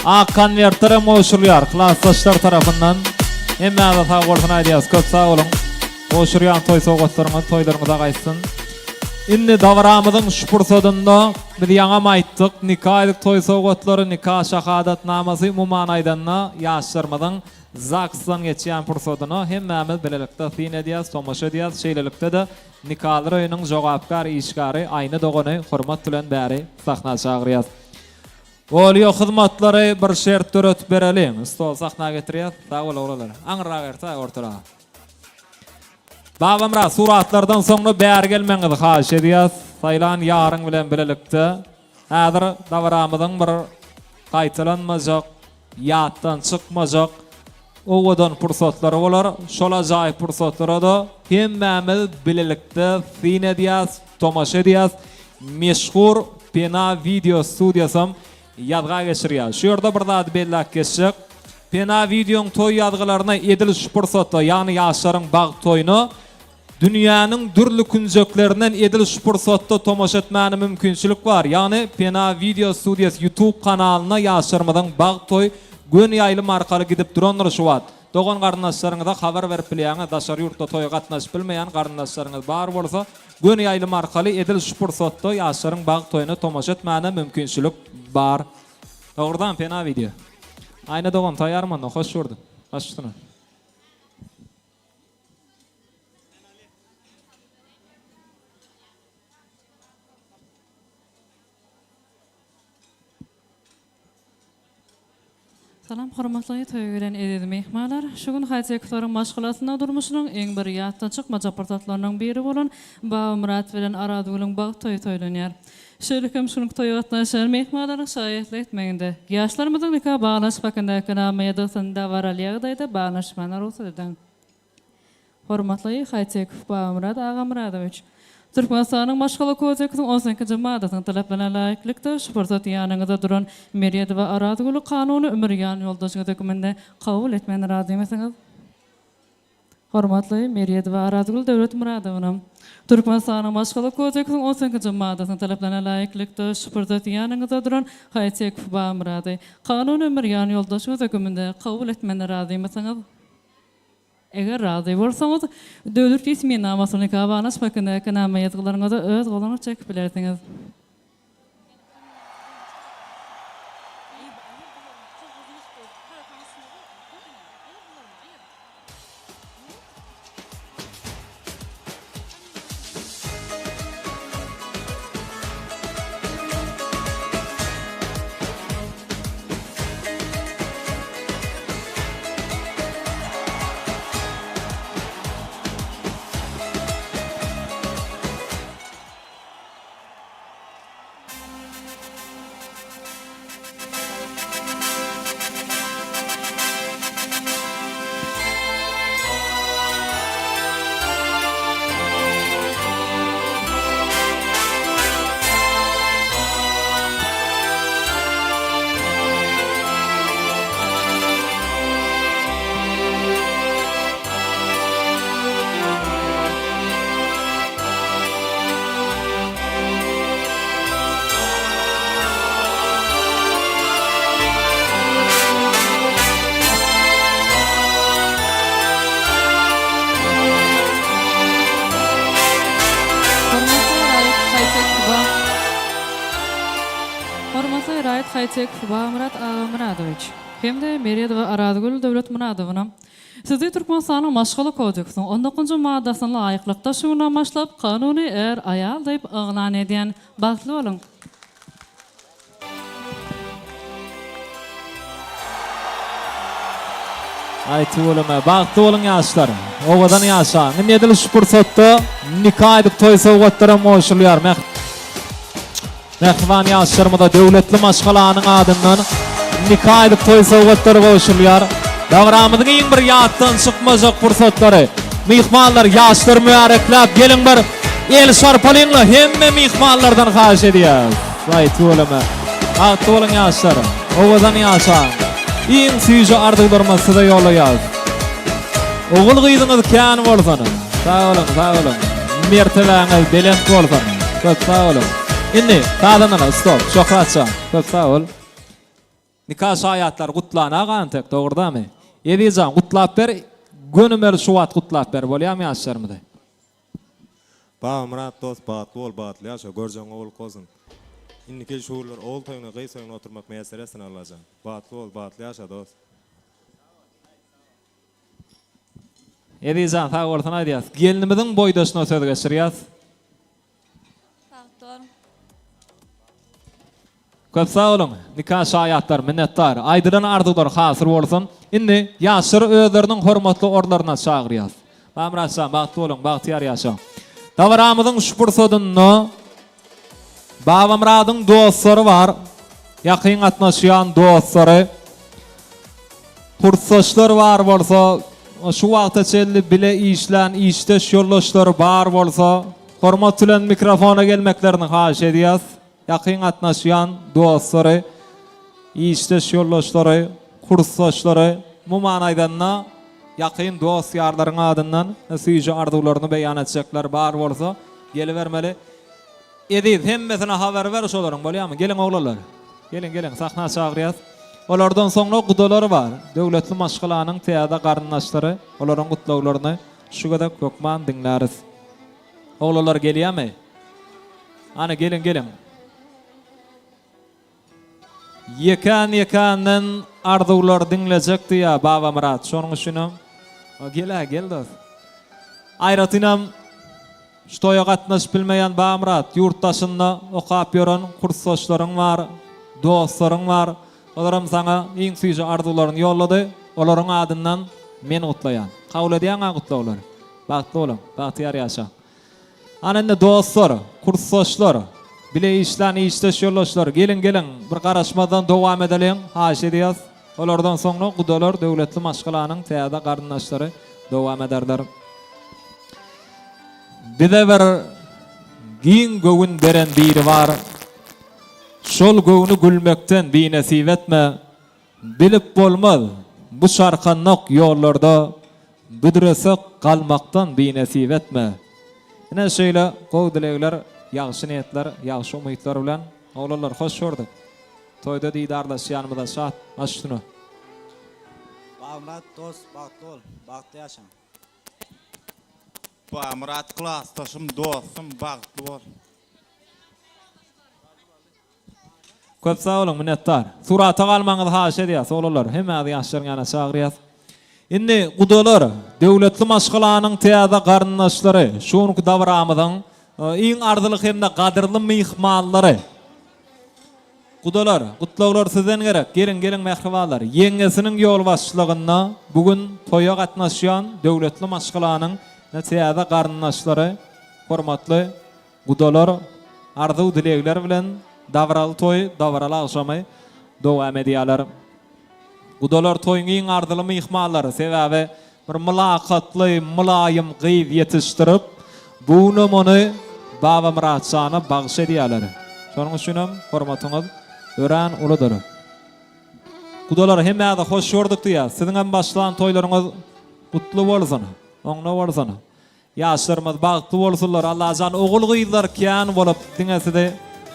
Ak konwertler hem gowşurylýar klasdaşlar tarapyndan. Hemmäňize sag bolsun aýdýas, köp sag boluň. Gowşurýan toý sowgatlaryňyz toýlaryňyza gaýtsyn. Indi dabaramyzyň şu pursadynda biz ýaňam aýtdyk, nika ýylyk toý sowgatlary, nika şahadatnamasy umuman aýdanda ýaşlarymyzyň ZAGS-dan geçýän pursadyna hemmämiz bilelikde syn edýäs, tomaşa edýäs. Şeýlelikde-de nikalar öýüniň jogapkär işgäri Aýna dogany hormat bilen bäri sahna çagyrýas. Bolýa hyzmatlary bir şert döretip bereliň. Stol sahna getirýäs. Sag bol oglanlar. Aňyrrak ertaý ortaraga. Babamyrat suratlardan soňra bäri gelmegiňizi haýyş edýäs. Saýlan ýaryň bilen bilelikde häzir dabaramyzyň bir gaýtalanmajak, ýatdan çykmajak owadan pursatlary bolar. Şol ajaýyp pursatlara-da hemmämiz bilelikde syn edýäs, tomaşa edýäs. Meşhur Pena wideo studiýasam ýazga geçirýär. Şu ýerde bir zady belläp geçjek. Pena wideoň toý ýazgylaryna edil şu pursatda, ýagny ýaşlaryň bagt toýuna dünýäniň dürli künjeklerinden edil şu pursatda tomaşa etmäne mümkinçilik bar. Ýagny Pena Video Studios YouTube kanalyna ýaşlarymyzyň bagt toý göni ýaýlym arkaly gidip durandyr şu wagt. Dogan garyndaşlaryňyza habar berip bilýäňiz, daşary ýurtda toýa gatnaşyp bilmeýän garyndaşlaryňyz bar bolsa, Göni ýaýlym arkaly edil şu pursatda ýaşlaryň bagt toýuna tomaşa etmäne mümkinçilik bar. Dogrudanam pena wideo. Aýna dogan taýýarmy onda? Hoş gördük. Baş üstüne. Salam hormatly toýa gelen eziz myhmanlar! Şu gün Haýtekowaryň maşgalasynda durmuşynyň iň bir ýatdan çykmajak pursatlarynyň biri bolan Babamyrat bilen Arazgülüň bagt toýy toýlanýar. Şeýle hem şu günki toýa gatnaşan myhmanlaryň şaýatlyk etmeginde ýaşlarymyzyň nika baglanyşyk hakyndaky nama ýazgysyny dabaraly ýagdaýda baglanyşmagyna rugsat ediň. Hormatly Haýtekow Babamyrat Agamyradowiç! Türkmenistanyň Maşgala kodeksiniň on sekizinji maddasynyň talaplaryna laýyklykda, şu pursat ýanyňyzda duran Meredowa Arazgüli kanuny ömür ýanýoldaşyňyz hökmünde kabul etmäne razymysyňyz? Hormatly Meredowa Arazgül Döwletmyradowna! Türkmenistanyň Maşgala kodeksiniň on sekizinji maddasynyň talaplaryna laýyklykda, şu pursat ýanyňyzda duran Haýtekow Babamyrady kanuny ömür ýanýoldaşyňyz hökmünde kabul etmäne razymysyňyz? Eger razy bolsaňyz, döwlet resminamasyny nika baglaşmak hakyndaky nama ýazgylaryňyza öz goluňyzy çekip bilersiňiz. Hormatly raýat Haýtekowa Hormatly raýat Haýtekow Babamyrat Agamyradowiç hem-de Meredowa Arazgül Döwletmyradowna Sizi Türkmenistanyň Maşgala kodeksiniň on dokuzynjy maddasyna laýyklykda şu günden başlap kanuny är-aýal diýip yglan edýän. Bagtly boluň! Aý tüweleme bagtly boluň ýaşlar. Owadan ýaşaň. Indi edil şu pursatda nika edip toý sowgatlaram goşulýar. Mähriban ýaşlarymyza döwletli maşgalanyň adyndan nika edip toý sowgatlary gowşurylýar. Dabaramyzyň iň bir ýatdan çykmajak pursatlary. Myhmanlar ýaşlary mübärekläp geliň bir el şarpalyňla hemme myhmanlardan haýyş edýäs. Waý tüweleme. Bagtly boluň ýaşlar. Owadan ýaşaň. Iň süýji arzuwlarymyzy size ýollaýas. Ogul gyzyňyz kän bolsun. Sag boluň, sag boluň. Mertebäňiz belent bolsun. Köp sag boluň. Indi sazandana stop. Şöhratjan, köp sag bol. Nika şaýatlary gutlana gantek, dogry-damy? Ezizjan, gutlap ber. Gönümel şu wagt gutlap ber, bolýamy ýaşlarymyzy? Babamyrat dost bagtly bol bagtly ýaşa görjegiň gowulyk bolsun. Indiki şu günler ogul toýuňda gyz toýuňda oturmak miýesser etsin Allajan. Bagtly bol bagtly ýaşa dost. Ezizjan sag bolsun aýdýas. Gelnimiziň boýdaşyna söz geçirýäs. Bagtly boluň. Köp sag boluň nika şaýatlar minnetdar. Aýdylan arzuwlar hasyl bolsun. Indi ýaşlary özleriniň hormatly orunlaryna çagyrýas. Mamyratjan bagtly boluň bagtyýar ýaşaň. Dabaramyzyň şu pursadynda Babamyradyň dostlary bar. Ýakyn gatnaşýan dostlary. Kursdaşlar bar bolsa, şu wagta çenli bile işlän işdeş ýoldaşlary bar bolsa, hormat bilen mikrofona gelmeklerini haýyş edýäs. Ýakyn gatnaşýan dostlary, işdeş ýoldaşlary, kursdaşlary, umuman aýdanda, ýakyn dost-ýarlaryň adyndan süýji arzuwlaryny beýan etjekler bar bolsa, gelibermeli. Eziz, hemmesine habar ber şolaryň, bolýamy? Geliň oglanlar. Geliň, geliň, sahna çagyrýas. Olardan soňra gudalar bar. Döwletli maşgalanyň täze garyndaşlary, olaryň gutlaglaryny şu gezek hökman diňläris. Oglanlar gelýämi? Ana, geliň, geliň. Ýekän-ýekänden arzuwlar diňlejek diýýär Babamyrat. Şonuň üçinem, gel-ä, gel dost. Aýratynam, şu toýa gatnaşyp bilmeýän Babamyrat, ýurt daşynda okap ýören kursdaşlaryň bar, dostlaryň bar. Olaram saňa iň süýji arzuwlaryny ýollady. Olaryň adyndan men gutlaýan. Kabul edýäň-ä gutlaglary? Bagtly boluň, bagtyýar ýaşaň. Ana indi dostlar, kursdaşlar, bile işlän işdeş ýoldaşlar, geliň geliň, bir garaşmazdan dowam edeliň, haýyş edýäs. Olardan soňra gudalar, döwletli maşgalanyň täze garyndaşlary dowam ederler. Bize bir giň göwün beren biri bar. Şol göwni gülmekden binesip etme. Bilip bolmaz, bu çarkandak ýollarda Büdresek galmakdan binesip etme. Ine şeýle gowy dilegler, ýagşy niýetler, ýagşy umytlar bilen, oglanlar hoş gördük. Toýda didarlaşýanymyza şat, baş üstüne. Babamyrat dost bagtly bol, bagtly ýaşa. Bamyrat klasdaşym dostum bagtly bol. Köp sag boluň minnetdar. Surata galmagyňyzy haýyş edýäs oglanlar. Hemmäňizi ýaşlaryň ýanyna çagyrýas. Indi gudalar, döwletli maşgalanyň täze garyndaşlary, şu günki dabaramyzyň iň arzyly hem-de gadyrly myhmanlary. Gudalar, gutlaglar sizden gerek. Geliň, geliň mähribanlar. Ýeňňesiniň ýolbaşçylygynda bu gün toýa gatnaşýan döwletli maşgalanyň täze garyndaşlary, hormatly Gudalar arzuw-dilegler bilen dabaraly toý, dabaraly agşamy dowam edýärler. Gudalar toýuň iň arzyly myhmanlary, sebäbi bir mylakatly, mylaýym gyz ýetişdirip, bu günem ony Babamyratjana bagyş edýärler. Şonuň üçinem hormatyňyz örän uludyr. Gudalar hemmäňizi hoş gördük diýýäs. Siziňem başlan toýlaryňyz gutly bolsun, oňuna bolsun. Ýaşlarymyz bagtly bolsunlar Allajan ogul gyzlar kän bolup diňe sizi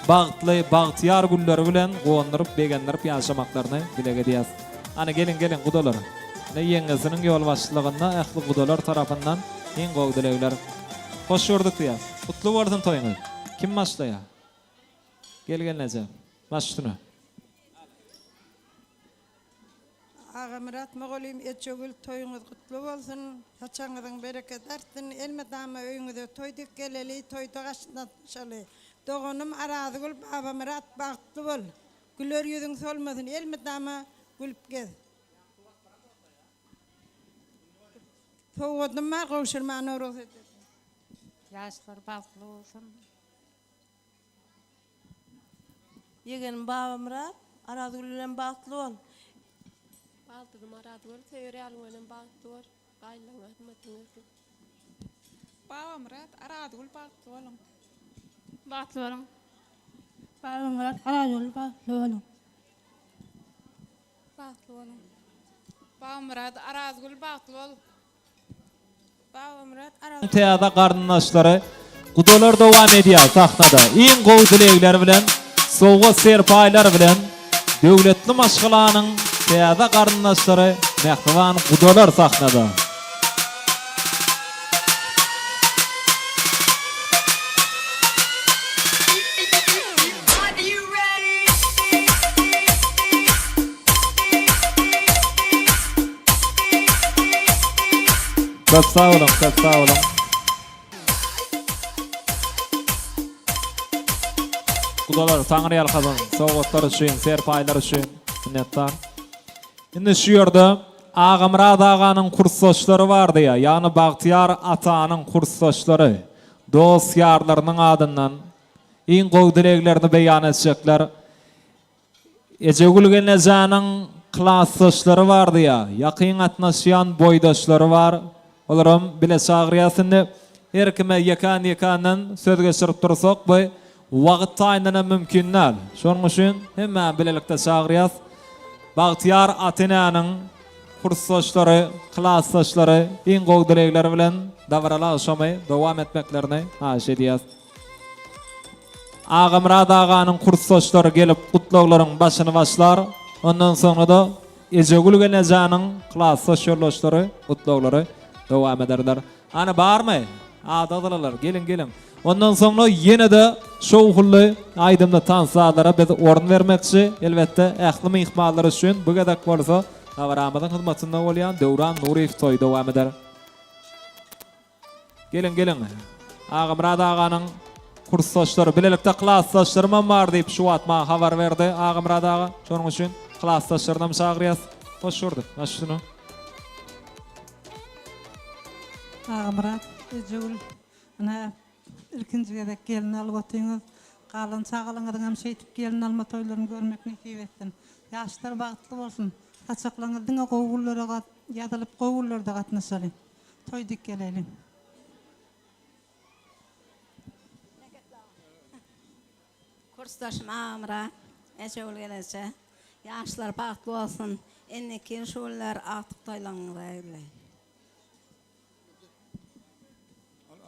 bagtly bagtyýar günleri bilen guwandyryp begendirip ýaşamaklaryny dileg edýäs. Hany geliň geliň gudalar. Ine ýeňňesiniň ýolbaşçylygynda ähli gudalar tarapyndan iň gowy dilegler. Hoş gördük diýýäs. Gutly bolsun toýuňyz. Kim başlaýar? Gel gelneje. Baş üstüne. Agamyrat mugallym Ejegül toýuňyz gutly bolsun saçagyňyzyň berekedi artsyn elmydama öýüňize toý dek geleli toýda gaşnaşaly doganym Arazgül Babamyrat bagtly bol güler ýüzüň solmasyn elmydama gülüp gez sowgadym bar gowşurmana rugsat ediň. Ýaşlar bagtly bolsun. Ýegenim Babamyrat, Arazgül bilen bagtly bol. Baldyzym Arazgül, söýer ýalyň bilen bagtly bol. Gaýynlaryňa hyzmatyň etsin. Babamyrat, Arazgül bagtly boluň. Bagtly boluň. Babamyrat, Arazgül bagtly boluň. Bagtly boluň. Babamyrat, Arazgül bagtly bol. Täze garyndaşlary gudalar dowam edýär sahnada iň gowy dilegler bilen sowgat serpaýlar bilen döwletli maşgalanyň täze garyndaşlary mähriban gudalar sahnada. Köp sag boluň, köp sag boluň. Gudalar Taňry ýalkasyn, sowgatlar üçin, serpaýlar üçin minnetdar. Indi şu ýerde Agamyrat aganyň kursdaşlary bar diýýär, ýagny Bagtyýar atanyň kursdaşlary, dost-ýarlarynyň adyndan iň gowy dileglerini beýan etjekler. Ejegül gelnejäniň klasdaşlary bardy ýa, ýakyn gatnaşýan boýdaşlary bar. Olaram bile çagyrýas indi. Her kime ýekän-ýekändan söz geçirip dursak bu wagt taýyndan hem mümkin däl. Şonuň üçin hemmäni bilelikde çagyrýas. Bagtyýar ata-enäniň kursdaşlary, klasdaşlary iň gowy dilegler bilen dabaraly agşamy dowam etmeklerini haýyş edýäs. Agamyrat aganyň kursdaşlary gelip gutlaglaryň başyny başlar, ondan soňra-da Ejegül gelnejäniň klasdaş ýoldaşlary gutlaglary dowam ederler. Hany barmy? Adaglylar, geliň, geliň. Ondan soňra ýene-de şowhunly aýdymly tans-sazlara biz orun bermekçi. Elbetde, ähli myhmanlar üçin bu gezek bolsa dabaramyzyň hyzmatynda bolýan Döwran Nuryýew toýy dowam eder. Geliň geliň. Agamyrat aganyň kursdaşlary, bilelikde klasdaşlarymam bar diýip şu wagt maňa habar berdi Agamyrat aga. Şonuň üçin klasdaşlarynam çagyrýas. Hoş gördük. Baş üstüne. Agamyrat, Ejegül, ine ilkinji gezek gelin alyp otyňyz. Galan çagalaňyzyňam şeýdip gelin alma toýlaryny görmek nesip etsin. Ýaşlar bagtly bolsun. Saçaklaryňyz diňe gowy günlere ýazylyp gowy günlerde gatnaşaly. Toý dik geleli. Kursdaşym Agamyrat, Ejegül geleje. Ýaşlar bagtly bolsun. Indiki ýyl şu günler agtyk toýlaryňyza geleýin.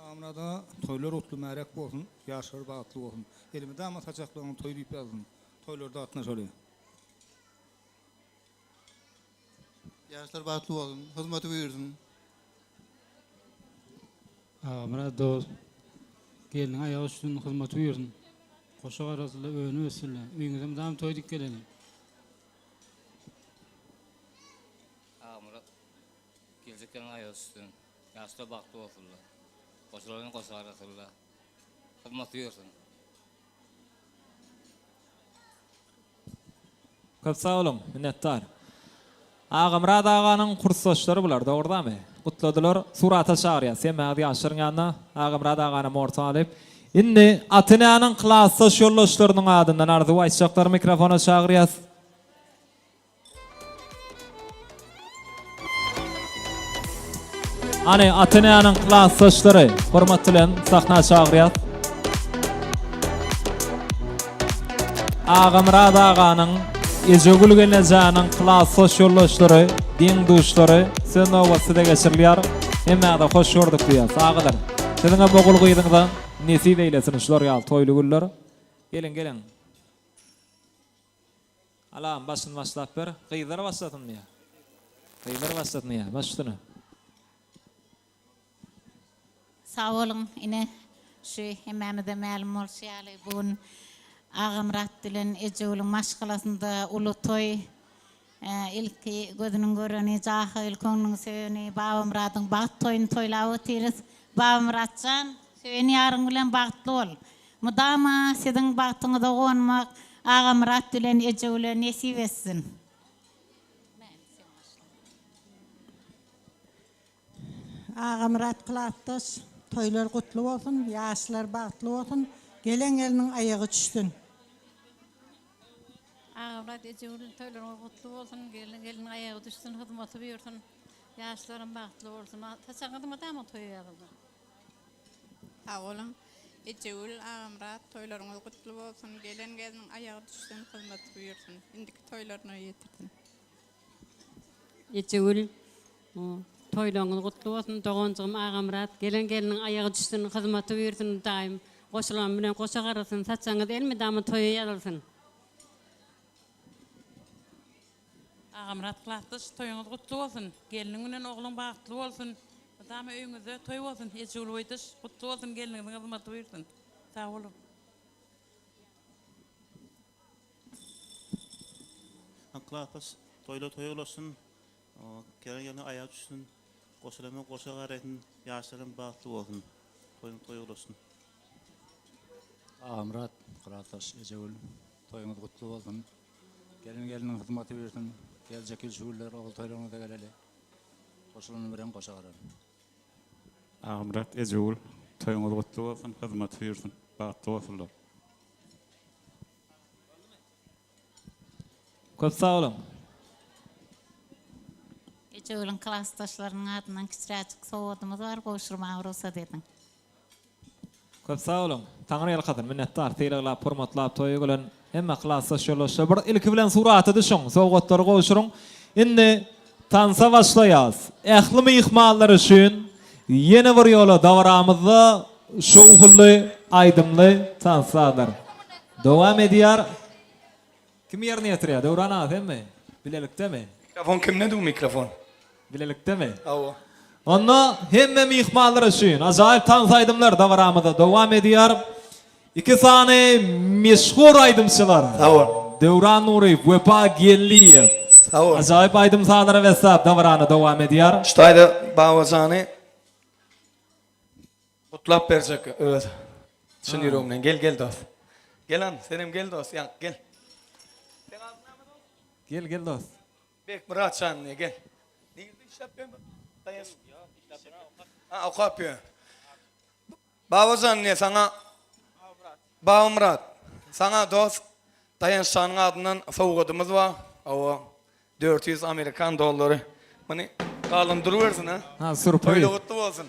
Agamyrada toýlar gutly märek bolsun, ýaşlar bagtly bolsun. Elmydama saçaklaryňyz toý diýip ýazsyn. Toýlarda gatnaşaly. Ýaşlar bagtly bolsun, hyzmaty buýursyn. Agamyrat dost, gelniň aýagy düşsün, hyzmaty buýursyn. Goşa garasynla, önüp össünle. Öýüňize mydam toý dik geleli. Agamyrat, geljek gelniň aýagy düşsün. Ýaşlar bagtly bolsunlar. Goşalar bilen goşa garasynla. Hyzmaty buýursyn. Köp sag boluň, minnetdar. Agamyrat aganyň kursdaşlary bular, dogry damy? Gutladylar, surata çagyrýas. Hemmäňiz ýaşlaryň ýanyna, Agamyrat aganam orta alyp. Indi Atenäniň klasdaş ýoldaşlarynyň adyndan arzuw aýtjaklary mikrofona çagyrýas. Hany Atenäniň klasdaşlary hormat bilen sahna çagyrýas. Agamyrat aganyň, Ejegül gelnejäniň klasdaş ýoldaşlary, deň-duşlary söz nobat size geçirilýär. Hemmäňize hoş gördük diýýäs. Agalar, siziňem ogul-gyzyňyza nesip eýlesin şular ýaly toýly günler. Geliň, geliň. Alam başyny başlap ber. Gyzlar başlasyn diýýär. Gyzlar başlasyn diýýär. Baş üstüne. Sag boluň ine şu hemmämize mälim bolşy ýaly bu gün Agamyrat bilen Ejegülüň maşgalasynda uly toý ilki gözüniň göreni jahyl köňlüň söýeni Babamyradyň bagt toýuny toýlap otyrys Babamyratjan söýen ýaryň bilen bagtly bol Mydama siziň bagtyňyza gonmak Agamyrat bilen Ejegüle nesip etsin. Agamyrat klasdaş toýlar gutly bolsun ýaşlar bagtly bolsun gelen gelniň aýagy düşsün. Agamyrat Ejegül toýlaryňyz gutly bolsun gelen gelniň aýagy düşsün hyzmaty buýursyn ýaşlaram bagtly bolsun saçagyňyz mydama toýa ýazylsyn. Sag boluň. Ejegül, Agamyrat toýlaryňyz gutly bolsun, gelen gelniň aýagy düşsün, hyzmaty buýursyn. Indiki toýlaryna ýetirsin. Ejegül, toýlaryňyz gutly bolsun, doganjygym Agamyrat, gelen gelniň aýagy düşsün, hyzmaty buýursyn, daýym goşulan bilen goşa garylsyn, saçagyňyz elmydama toýa ýazylsyn. Agamyrat klasdaş toýuňyz gutly bolsun gelniň bilen ogluň bagtly bolsun mydama öýüňizde toý bolsun Ejegül boýdaş gutly bolsun gelniňiziň hyzmaty buýursyn sag boluň. Klasdaş toýlar toýa ulaşsyn gelen gelniň aýagy düşsün goşalama goşa garasyn ýaşlaram bagtly bolsun toýuň toýa ulaşsyn. Agamyrat klasdaş Ejegül toýuňyz gutly bolsun. Gelen gelniň hyzmaty buýursyn. Geljek ýyl şu günler ogul toýlaryňyza geleli. Goşulany bilen goşa garaly. Agamyrat Ejegül toýuňyz gutly bolsun hyzmaty buýursyn bagtly bolsunlar. Köp sag boluň. Ejegülüň klasdaşlarynyň adyndan kiçiräjik sowgadymyz bar, gowşurmaga rugsat ediň. Köp sag boluň. Taňry ýalkasyn. Minnetdar. Sylaglap, hormatlap toýa gelen hemme klasdaş ýoldaşlar bir ilki bilen surata düşüň, sowgatlary gowşuryň. Indi tansa başlaýas. Ähli myhmanlar üçin ýene bir ýola dabaramyzda şowhunly aýdymly tanslardyr. Dowam edýär. Kim ýerine ýetirýär? Döwran aga senmi? Bilelikdemi? Mikrofon kimde du mikrofon? Bilelikdemi? Hawa. Onda hemme myhmanlar üçin ajaýyp tans aýdymlar dabaramyzda dowam edýär. Iki sany meşhur aýdymçylar. Sag bol. Döwran Nuryýew, Wepa Geldiýew. Sag bol. Ajaýyp aýdym-sazlara besläp dabarany dowam edýär. Şu taýda Babajany gutlap berjek öz çyn ýüregimden. Gel gel dos. Gel han senem gel dos ýaňky gel. Seň adyň näme dos? Gel gel dos. Bekmyrat jan diýe gel. Nirde işläp ýör? Daýaş. Ha okap ýör. Babajan diýe saňa Babamyrat. Saňa dost Daýanç janyň adyndan sowgadymyz bar. Hawa. 400 amerikan dollary. Muny galan durubersin ha. Ha sürpriz. Toýly gutly bolsun.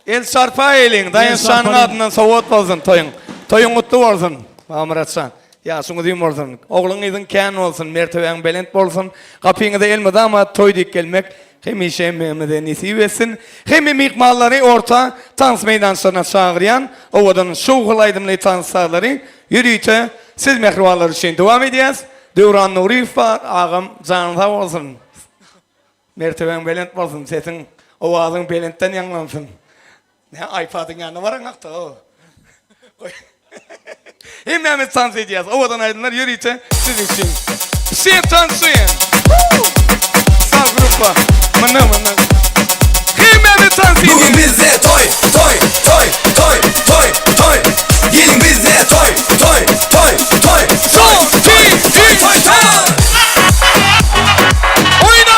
El çarpa eliň, Daýanç janyň adyndan sowgat bolsun toýuň. Toýuň gutly bolsun, Babamyrat jan. Ýaşyň uzyn bolsun. Ogluň gyzyň kän bolsun, mertebäň belent bolsun. Gapyňyza elmydama toý diýip gelmek hemişe hemmämize nesip etsin. Hemme myhmanlary orta tans meýdançalaryna çagyrýan owadan şowhunly aýdymly tans sazlary ýörite siz mähribanlar üçin dowam edýäs. Döwran Nuryýew bar, agam janyň sag bolsun. Mertebäň belent bolsun, sesiň, owazyň belentden ýaňlansyn. Nä iPad-yň ýanyna baraňakda o. Goý. Hemmämiz tans edýäs. Owadan aýdymlar ýörite siz üçin. Все танцуем. Saz gruppa. Mundan mundan. Hemmämiz tans edýäs. Bugün bizde toý, toý, toý, toý, toý, toý. Geliň bizde toý, toý, toý, toý, toý, toý, toý, toý, toý. Oýna!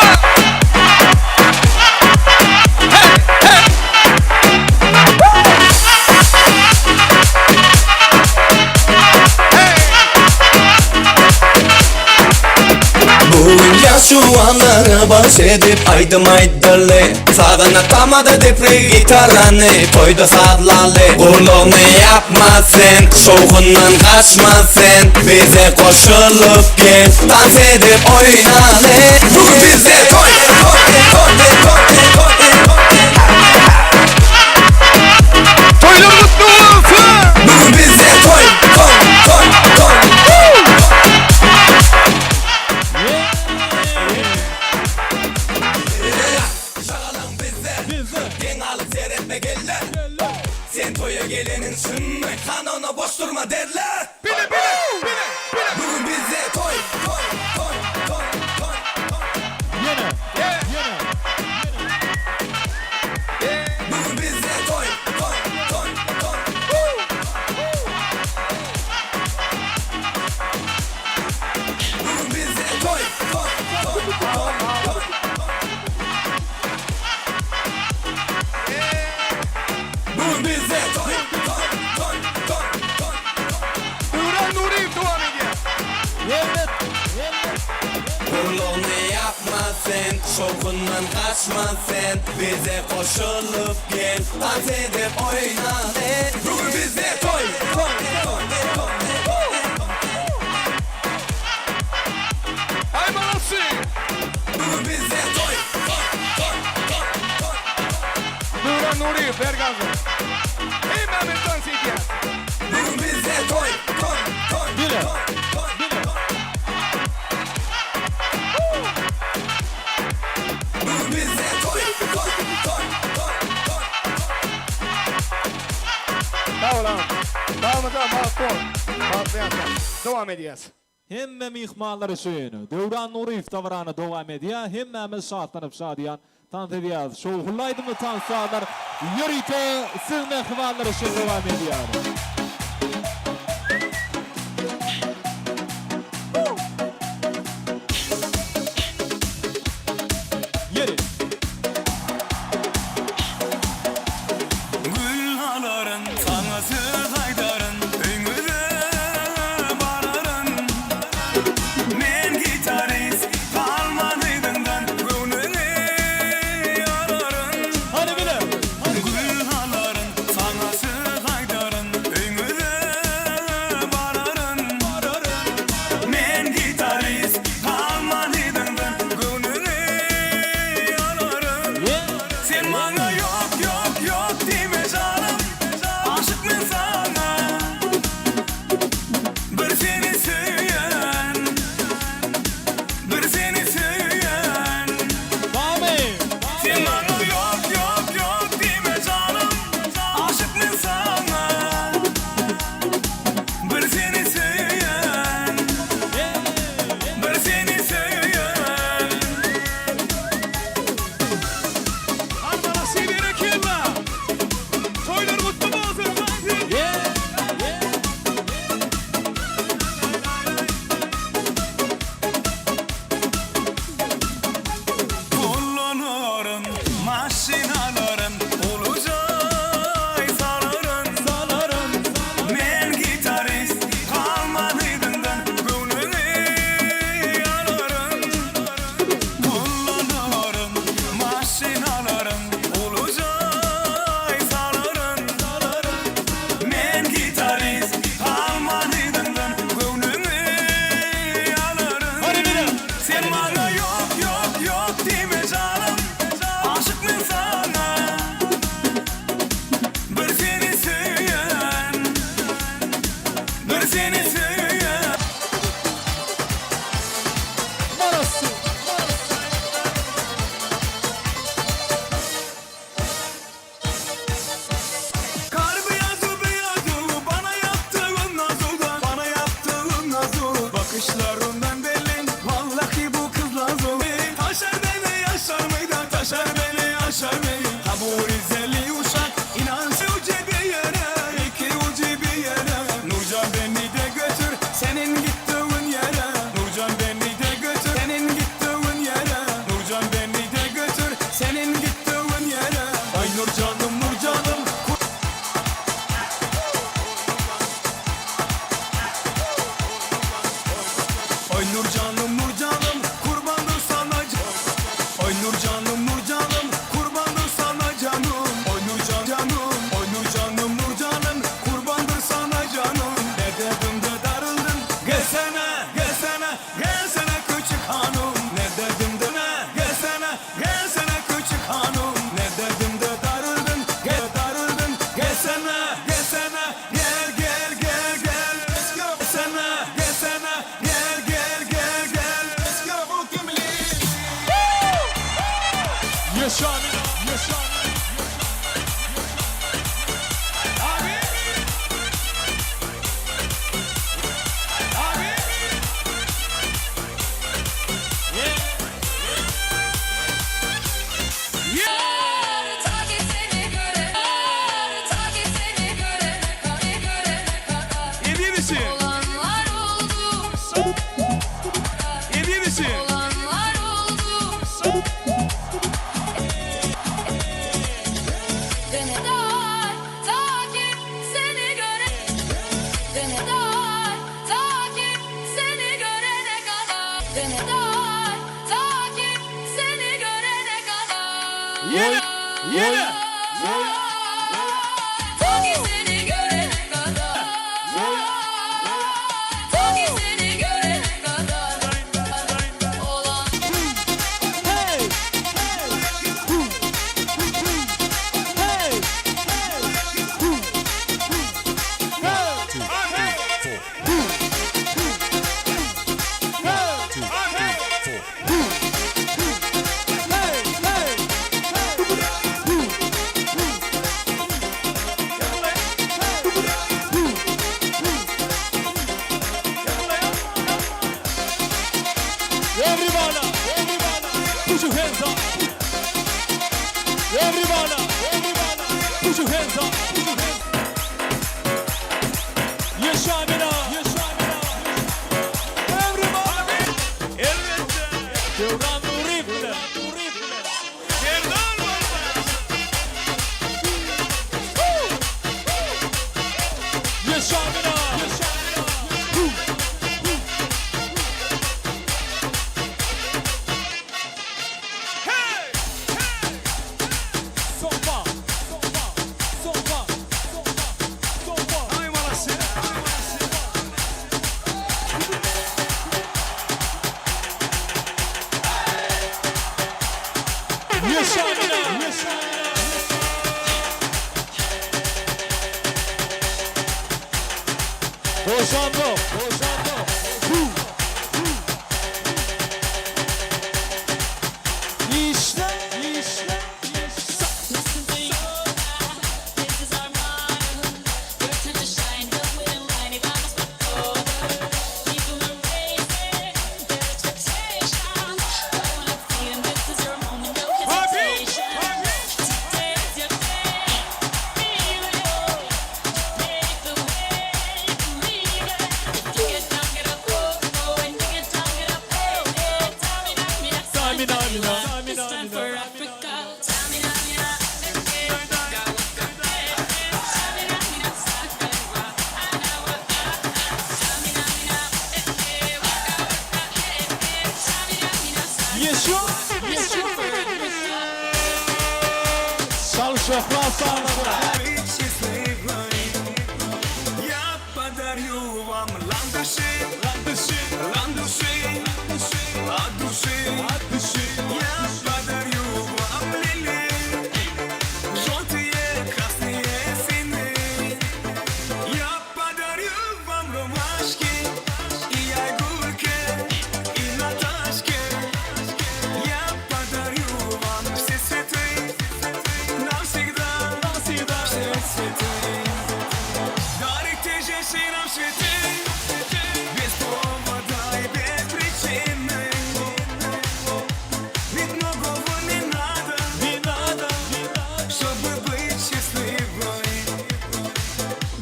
Bu gün ýaş juwanlara bagyş edip aýdym aýdaly Sazanda tamada depregi gitarany toýda sazlaly Gurlugyňy ýapma sen, şowhundan gaçma sen Bize goşulyp gel, tans edip oýnaly Bu gün bizde toý, toý, toý, toý, toý, Toýlar gutly bolsun! Bu gün bizde toý, toý, toý, toý. Şagalaň bizde, geň galyp seretme geller. Sen toýa geleniň çynmy, hany onda boş durma derler. Bile, bile, bile, bile. Bu gün bizde toý, toý, toý, toý, toý, toý. Ýene, ýene. Bu gün bizde toý, toý, toý, toý. Bu gün bizde toý, toý, toý, toý, toý. Bu gün bizde toý, toý, toý, toý, toý. Döwran Nuryýew dowam edýär. Elbet, elbet. Gurlugyny ýapma sen, şowhundan gaçma sen, Bize goşulyp gel, tans edip oýnaly. Bu gün bizde toý, toý, toý, toý. Aý molodcy! Bu gün bizde toý, toý, toý, toý, toý. Döwran Nuryýew, ber gazy. Hemmämiz tans edýäs. Bu gün bizde toý, toý, toý, Bile, toý, toý, bile. toý. Bu gün bizde toý, toý, toý, toý, toý. Sag bol agam. Bagymyza bagtly bol. Bagtly ýaşa. Dowam edýäs. Hemme myhmanlar üçin Döwran Nuryýew dabarany dowam edýär. Hemmämiz şatlanyp şadyýan tans edýäris. Şowhunly aýdymly tans sazlar ýörite siz mähribanlar üçin dowam edýär. Ýeri. Gül alaryn, saňa söz aýdaryn, öýňüze bararyn. Men gitarist, galman yzyňdan, göwnüňi alaryn. Hany bile! Gül alaryn, saňa söz aýdaryn, öýňüze. Ýene! Ýene! Everybody, put your hands up. Everybody, put your hands up. Put your hands Yaşamina, Yaşamina. Everybody. Elbetde. Döwran Nuryýew bilen. Serdar Baba. Yaşamina, Yaşamina. Hey! Sopa, sopa, sopa, sopa, sopa. Aý malasy. Yaşamina, Yaşamina. Boşandı, boşandı. İşle, işle, işle. Samina, Samina, Samina. Yaşa, yaşa. Şal şöhrat sağlasın. Быть счастливой. Я подарю вам ландыши, ландыши, ландыши, от души, от души. Я подарю вам лилии, желтые, красные, синие. Я подарю вам ромашки и огурки, и Наташки. Я подарю вам все цветы навсегда, навсегда все цветы. Дарите женщинам цветы без повода и без причины. Ведь многого не надо, не надо, чтобы быть счастливой.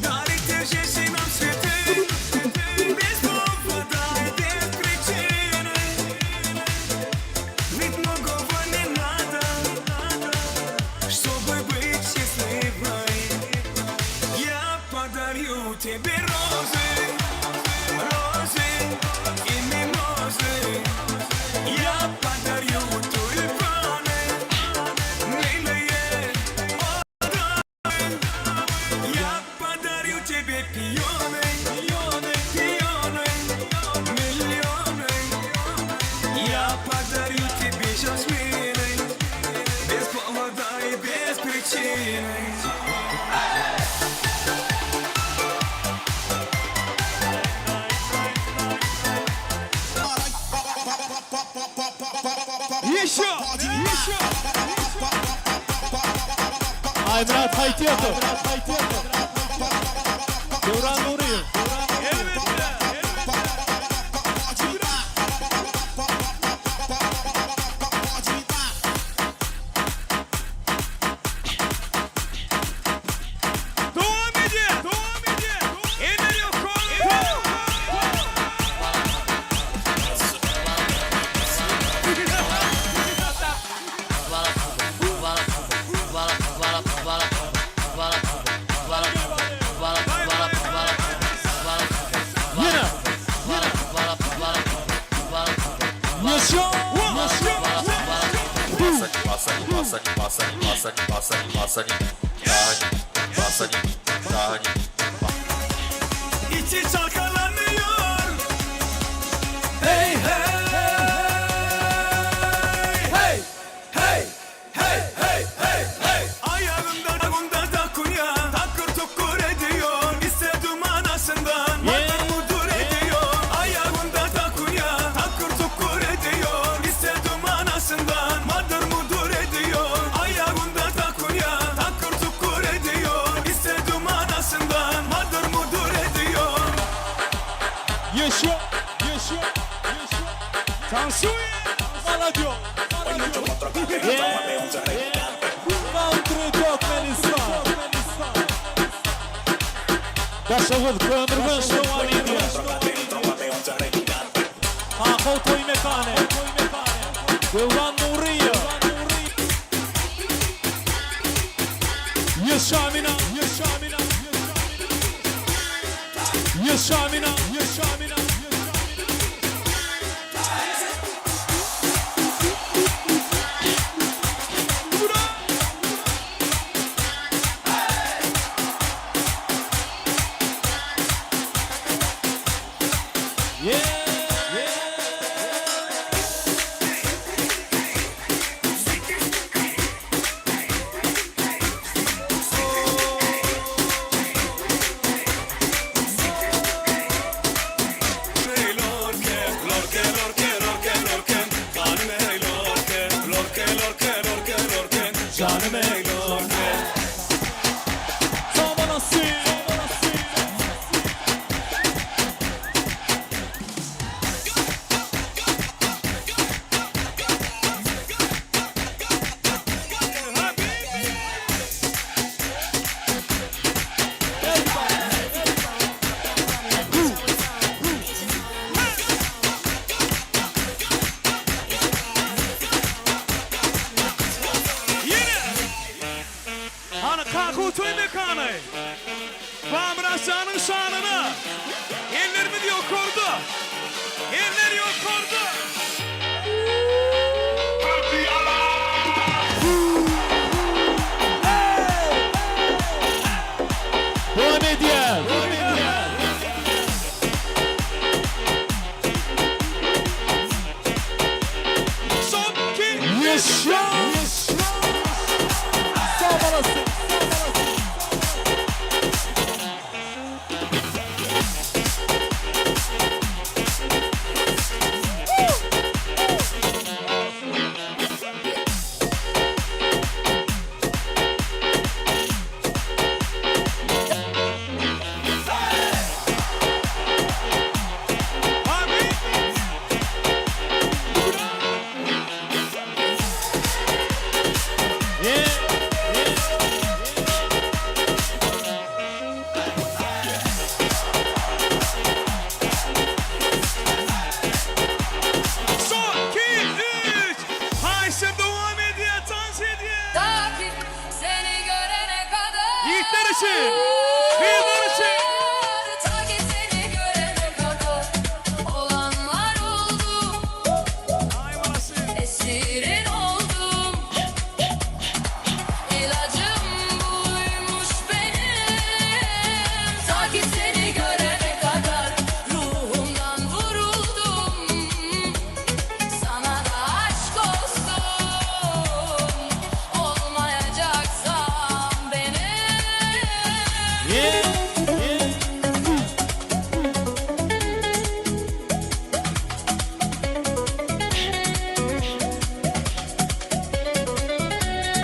Дарите женщинам цветы без повода и без причины. Ведь многого не надо, чтобы быть счастливой. Я подарю тебе розы, розы и мимозы. Я подарю тюльпаны, милые оданы. Я подарю тебе пионы, пионы, пионы, миллионы. Я подарю тебе жасмины, без повода и без причины. Еще, еще. Aýmyrat Haýtetow. Döwran Nuryýew. Dowam edýär, dowam edýär. Eller ýokary. İçi çalkalanıyor Hey hey Hey hey Hey hey hey hey Ayağımda dagunda takunya Takır tukur ediyor İstedim anasından Mıdır mudur ediyor Ayağımda takunya Takır tukur ediyor İstedim anasından Mıdır mudur ediyor Ayağımda takunya Takır tukur ediyor İstedim anasından Mıdır mudur ediyor Yaşa, yaşa, yaşa. Tansu Maladio. Country Türkmenistan. Daşoguz Kömürgenç dowam edýär. Kakow toý mekany. Döwran Nuryýew. Ýeşamina, Ýeşamina, Ýeşamina, Ýeşamina. Hany Kakow toý mekany. Bamyratjanyň şanyna. Ellerimiz ýokarda. Eller ýokarda. Dowam edýär. Son iki, Ýeşa! Sag olasyn. Son iki, üç. Haýsy dowam edýär, tans edýär. Ta ki seni görene kadar. Ýigitler üçin, gyzlar üçin. Ta ki seni görene kadar. Olanlar oldu. Esirin oldum. İlacım buymuş benim. Ta ki seni görene kadar. Ruhumdan vuruldum. Sana da aşk olsun. Olmayacaksan benim.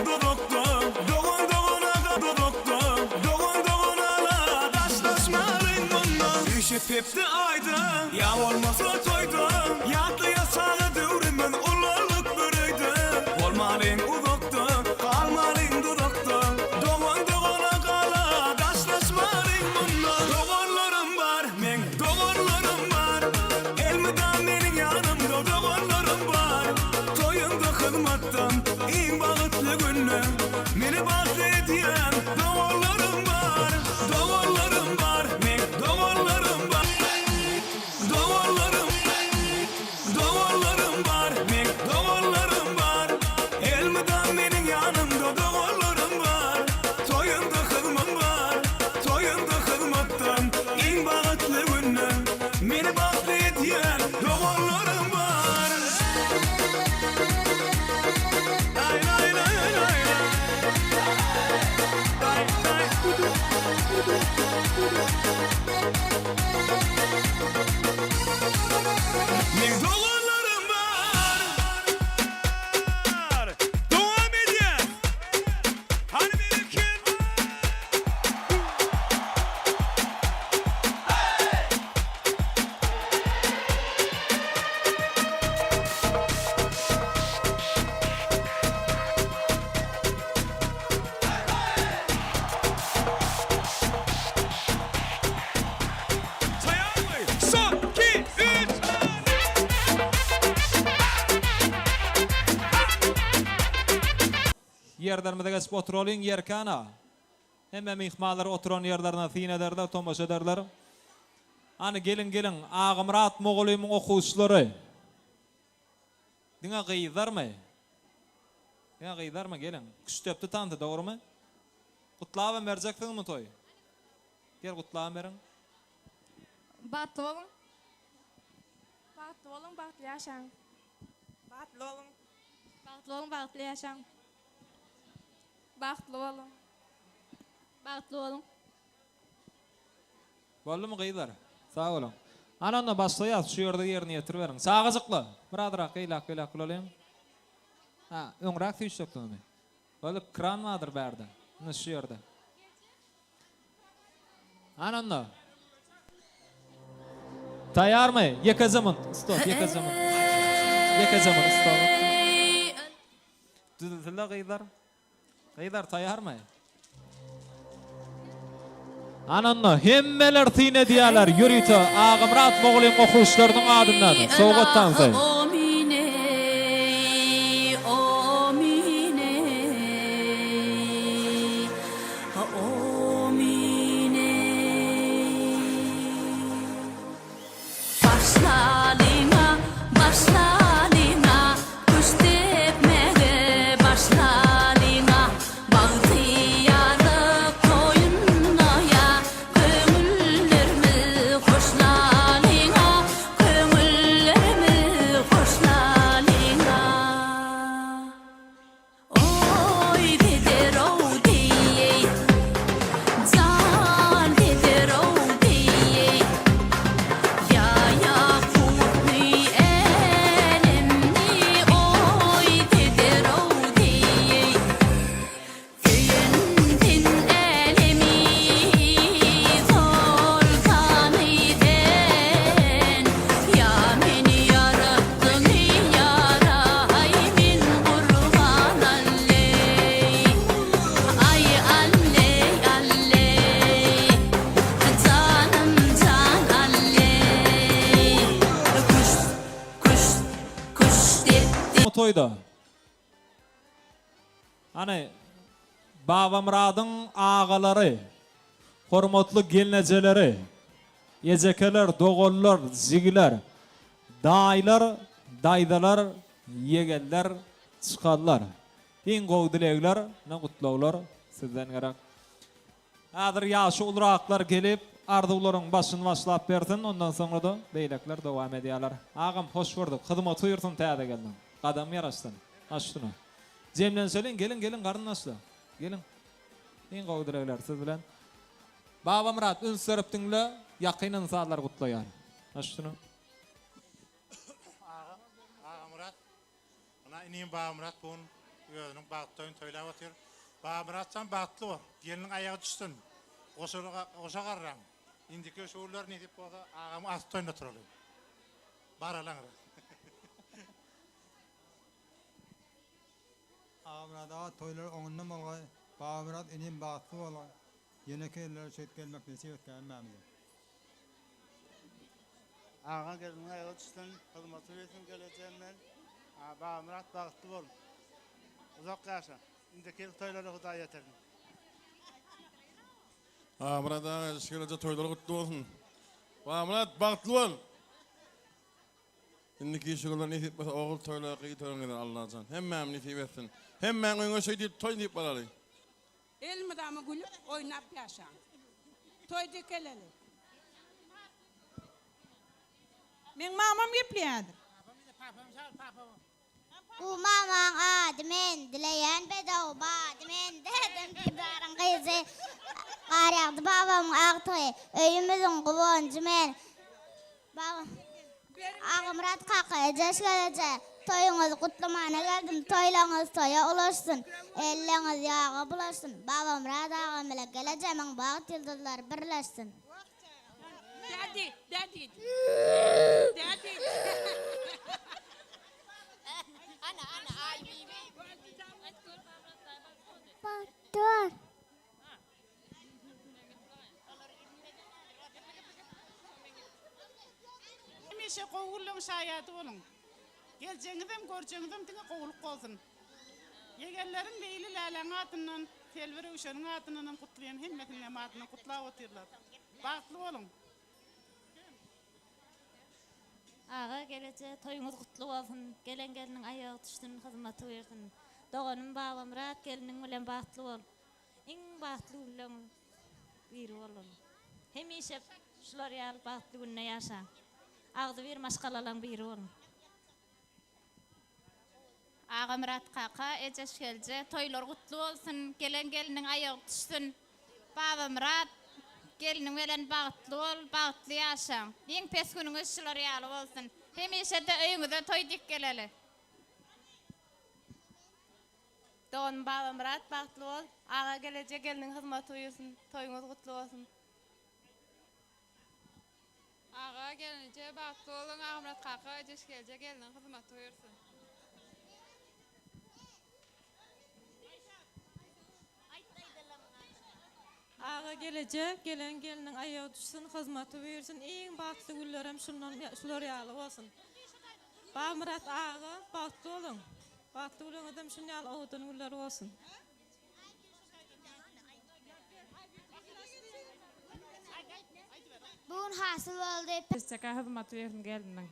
Dudakda, dogan dogana dudakda, dogan dogana daşlaşmalyň mundan. Üşüp hepsi aýda, ýa bolmasa toýda, ýatly ýasaga döwrümiz ulalyp bir öýde. Bolmalyň uzakda, galmalyň duzakda, dogan dogana gala daşlaşmalyň mundan. Doganlarym bar, meň doganlarym bar, elmydam meniň ýanymda doganlarym bar. Toýumda hyzmatdan iň bagtly günde meni bagtly edýän doganlarym bar. Doganlarym bar, meň doganlarym bar. Doganlarym, doganlarym. Meň doganlarym bar. Dowam edýäs. Hany bereket. Taýýarmy? Son, ki, üç. Ýerlerimize geçip oturalyň, ýerkana. Hemme myhmanlar oturan ýerlerine syn ederler, tomaşa ederler. Hany, geliň, geliň, Agamyrat mugallymyň okuwçylary. Diňe gyzlarmy? Diňe gyzlarmy? Geliň. Küştdepdi tansy, dogrumy? Gutlabam berjeksiňizmi toýy? Gel gutlabam beriň. Bagtly boluň. Bagtly boluň, bagtly ýaşaň. Bagtly boluň. Bagtly boluň, bagtly ýaşaň. Bagtly boluň. Bagtly boluň. Boldumy gyzlar? Sag boluň. Ana onda başlaýas, şu ýerde ýerine ýetiriberiň. Çagajyklar, birazrak eýläk-beýläk bolalyň. Ha, öňräk süýşjekdiňizmi? Boldy, kran bardyr bärde. Ine şu ýerde. Ana onda. Taýýarmy? Ýekeje munt, stop, ýekeje munt. Ýekeje munt, stop. Düzülsinler gyzlar. Gyzlar taýýarmy? Ana onda hemmeler syn edýärler ýörite Agamyrat mugallym okuwçylarynyň adyndan sowgat tansy. Başlalyň-a, başlalyň-a, Küşt depmäge başlalyň-a. Bagtyýarlyk toýunda ýa, Köňüllerimiz hoşlalyň-a, Köňüllerimiz hoşlalyň-a. Oý peder-ow diý-eý, jan peder-ow diý-eý, Ýa-ýa kutly älemni, oý peder-ow diý-eý, Söýen sen älemi soltany sen, Ýa meni ýaratdyň ýaraý men gurban alleý, Aý alleý alleý, janym jan alleý, Küşt küşt küşt depdi. Toýda. Hany, Babamyradyň agalary, hormatly gelnejeleri, ejekeler, doganlar, jigiler, daýylar, daýzalar, ýegenler, çykanlar. Iň gowy dilegler, ine gutlaglar sizden gerek. Häzir ýaşy uluraklar gelip, arzuwlaryň başyny başlap bersin, ondan soňra-da beýlekiler dowam edýärler. Agam, hoş gördük. Hyzmaty buýursyn täze gelniň. Gadamy ýaraşsyn. Baş üstüne. Jemlenşeliň, geliň, geliň garyndaşlar. Geliň. Iň gowy dilegler siz bilen. Babamyrat, üns berip diňle, ýakyn ynsanlar gutlaýar. Baş üstüne. Aga, Agamyrat, Ynha inim Babamyrat bu gün özüniň bagt toýuny toýlap otyr. Babamyratjan bagtly bol. Gelniň aýagy düşsün. Goşa goşa garraň. Indiki şu günler nesip bolsa agamyň asy toýunda turaly. Baralyň. Agamyrat aga toýlar oňundan bolgaý. Babamyrat inim bagtly bolgaý. Ýeneki ýyllara şeýdip gelmek nesip etsin hemmämize. Aga gelniň aýagy düşsün, hyzmaty bilsin gelejegim men. Babamyrat bagtly bol. Uzak ýaşa. Indiki ýyl toýlara Hudaý ýetirsin. Babamyrat aga gelejek toýlary gutly bolsun. Babamyrat bagtly bol. Indiki şu ýyllar nesip bolsa ogul toýlary, gyz toýlary geler Allajan. Hemmämiz nesip etsin. Hemmäň öňüne şeý diýip toý diýip baraly. Elmydama gülüp, oýnap ýaşaň. Toý dikeleli. Meň mamam gepleýändir. Bu mamaň ady men, dileýän bedew bady men, dädem Dildaryň gyzy, Garýa. Ýagdy babamyň agtygy, öýümiziň guwanjy men. Baba Agamyrat kaka, Ejeş geleje, toýuňyzy gutlamana geldim, toýlaňyz toýa ulaşsyn, elleňiz ýaga bulaşsyn, Babamyrat agam bile gelejemiň bagt ýyldyzlary birleşsin. Dädi, dädi. Dädi. Ana, ana, Aýbibi. Bagtly bol. Hemişe gowy günleň şaýady boluň. Geljegiňizem, görjegiňizem diňe gowulyk bolsun. Ýegenleriň Leýli Läläň adyndan, Selbi Röwşeniň adyndanam gutlaýan hemmesiniňem adyndan gutlap otyrlar. Bagtly boluň. Aga geleje toýuňyz gutly bolsun gelen gelniň aýagy düşsün hyzmaty buýursyn doganym Babamyrat gelniň bilen bagtly bol iň bagtly günleň biri bolun hemişe şular ýaly bagtly günde ýaşaň agzybir maşgalalaň biri boluň. Agamyrat kaka, Ejeş gelje, toýlar gutly bolsun, gelen gelniň aýagy düşsün. Babamyrat, gelniň bilen bagtly bol, bagtly ýaşaň. Iň pes günüňiz şular ýaly bolsun. Hemişe-de öýüňize toý dik geleli. Doganym Babamyrat bagtly bol. Aga geleje gelniň hyzmaty buýursyn. Toýuňyz gutly bolsun. Aga gelneje bagtly boluň Agamyrat kaka Ejeş gelje gelniň hyzmaty buýursyn. Aga geleje gelen gelniň aýagy düşsün hyzmaty buýursyn iň bagtly günlerem şundan şular ýaly bolsun. Bagmyrat aga bagtly boluň. Bagtly günüňizem şun ýaly owadan günler bolsun. Bu gün hasyl boldy. Pesçeka hyzmaty bersin gelniň.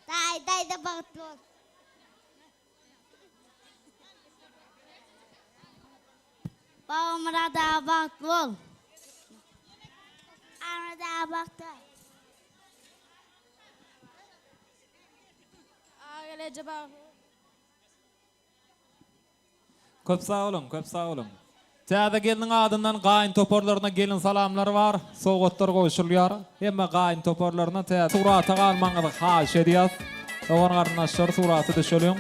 Daýy daýza bagtly bol. Babamyrat aga bagtly bol. Ahmet aga bagtly bol. Köp sag boluň, köp sag boluň. Täze gelniň adyndan gaýyn toparlaryna gelin salamlar bar, sowgatlar gowşurylýar. Hemme gaýyn toparlaryna täze surata galmagyňyzy haýyş edýäs. Dogan garyndaşlar surata düşeliň.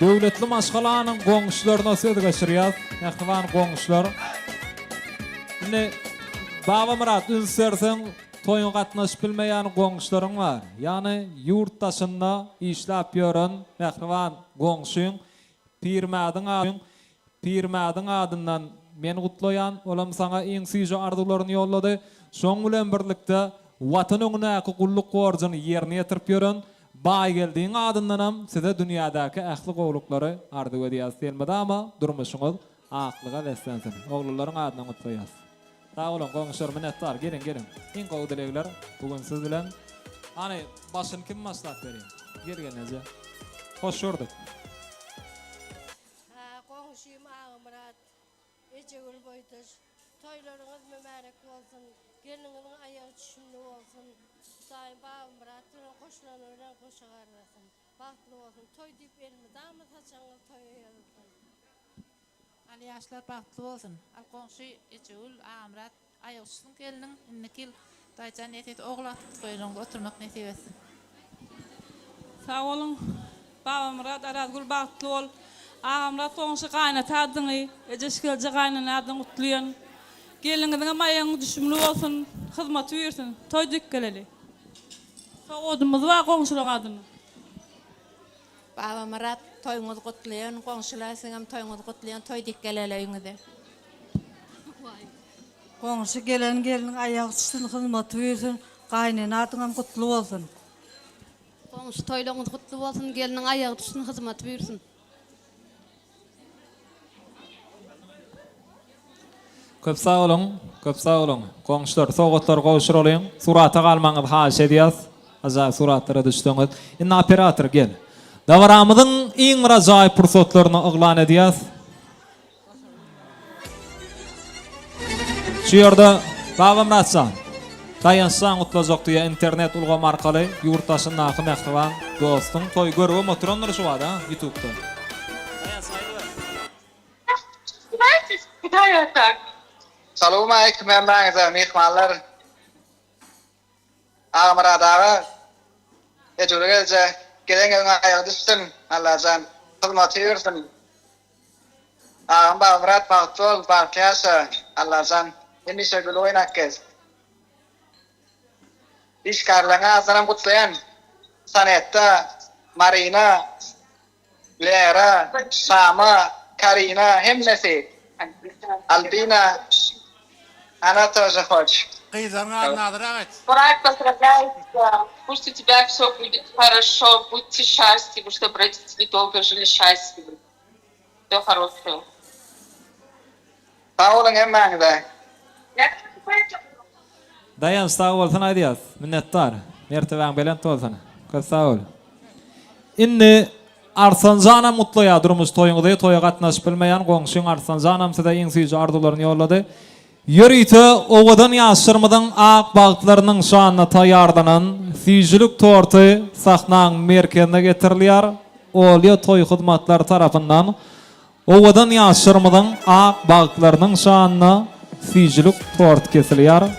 Döwletli maşgalanyň goňşularyna söz geçirýäs. Mähriban goňşular. Indi Babamyrat üns berseň Toýuňa gatnaşyp bilmeýän goňşularyň bar. Ýagny ýurt daşynda işläp ýören mähriban goňşyň Pirmädiň Pirmädiň adyndan men gutlaýan, olam saňa iň süýji arzuwlaryny ýollady. Şoň bilen birlikde Watan öňündäki gulluk borjuny ýerine ýetirip ýören Baýgeldiň adyndanam size dünýädäki ähli gowulyklary arzuw edýäs. Elmydama durmuşyňyz aklyga beslensin. Oglanlaryň adyndan gutlaýas. Sag boluň goňşular minnetdar geliň geliň iň gowy dilegler bu gün siz bilen. Hany başyny kim başlap berýär. Gel gelneje. Hoş gördük. Goňşym Agamyrat, Ejegül boýdaş, toýlaryňyz mübärek bolsun, gelniňiziň aýagy düşümli bolsun, Hudaýym Babamyrat bilen goşulany bilen goşa garrasyn, bagtly bolsun, toý diýip elmydama saçagyňyz toýa ýazylsyn. Al ýaşlar bagtly bolsun. Al goňşy Ejegül, Agamyrat aýagy uçsun gelniň indiki ýyl Hudaýjan nesip etse ogul agtyk toýlaryňyzda oturmak nesip etsin. Sag boluň Babamyrat Arazgül bagtly bol Agamyrat goňşy gaýynata adyňy Ejeşgelje gaýynene adyňy gutlaýan Gelniňiziňem aýagyňyz düşümli bolsun hyzmaty buýursyn toý dik geleli Sowgadymyz bar goňşulaň adyndan. Babamyrat toýuňyzy gutlaýan goňşular siziňem toýuňyzy gutlaýan toý dik geleli öýüňize. Goňşy gelen gelniň aýagy düşsün hyzmaty buýursyn gaýynene adyňam gutly bolsun. Goňşy toýlaryňyz gutly bolsun gelniň aýagy düşsün hyzmaty buýursyn. Köp sag boluň, köp sag boluň. Goňşular, sowgatlary gowşuralyň. Surata galmagyňyzy haýyş edýäs. Ajaýyp suratlara düşseňiz. Indi operator gel. Dabaramyzyň iň bir ajaýyp pursatlaryny yglan edýäs. Şu ýerde Babamyrat jan, Daýançjan gutlajak diýýär internet ulgamy arkaly ýurt daşyndaky mähriban dostuň toý görübem oturandyr şu bada, ýutubda. Daýanç aýdyber. Куда так? Salowmaleýkim hemmäňize myhmanlar. Agamyrat aga, Ejegül gelje, gelen gelin aýagy düşsün, Allajan hyzmaty ýürsün. Agam Babamyrat bagtly bol, bagtly ýaşa, Allajan hemişe gül oýnap gez. Işgärleň adyndanam gutlaýan. Sanetta, Marina, Lera, Şama, Karina hemmesi. Albina, Ona тоже хочет. Gyzlaryň adyny azyrak aýt. Мурат, поздравляю тебя. Пусть у тебя все будет хорошо, будьте счастливы, чтобы родители долго жили счастливы. Все хорошего. Sag boluň hemmäňize. Daýanç sag bolsun aýdýas. Minnetdar. Mertebäň belent bolsun. Köp sag bol. Indi Arslanjanam gutlaýar durmuş toýuňyzy. Toýa gatnaşyp bilmeýän goňşyň Arslanjanam size iň süýji arzuwlaryny ýollady. Ýörite owadan ýaşlarymyzyň ak bagtlarynyň şanyna taýýarlanan süýjülik torty sahnaň merkezine getirilýär. Olýa toý hyzmatlary tarapyndan Owadan ýaşlarymyzyň ak bagtlarynyň şanyna süýjülik tort kesilýär.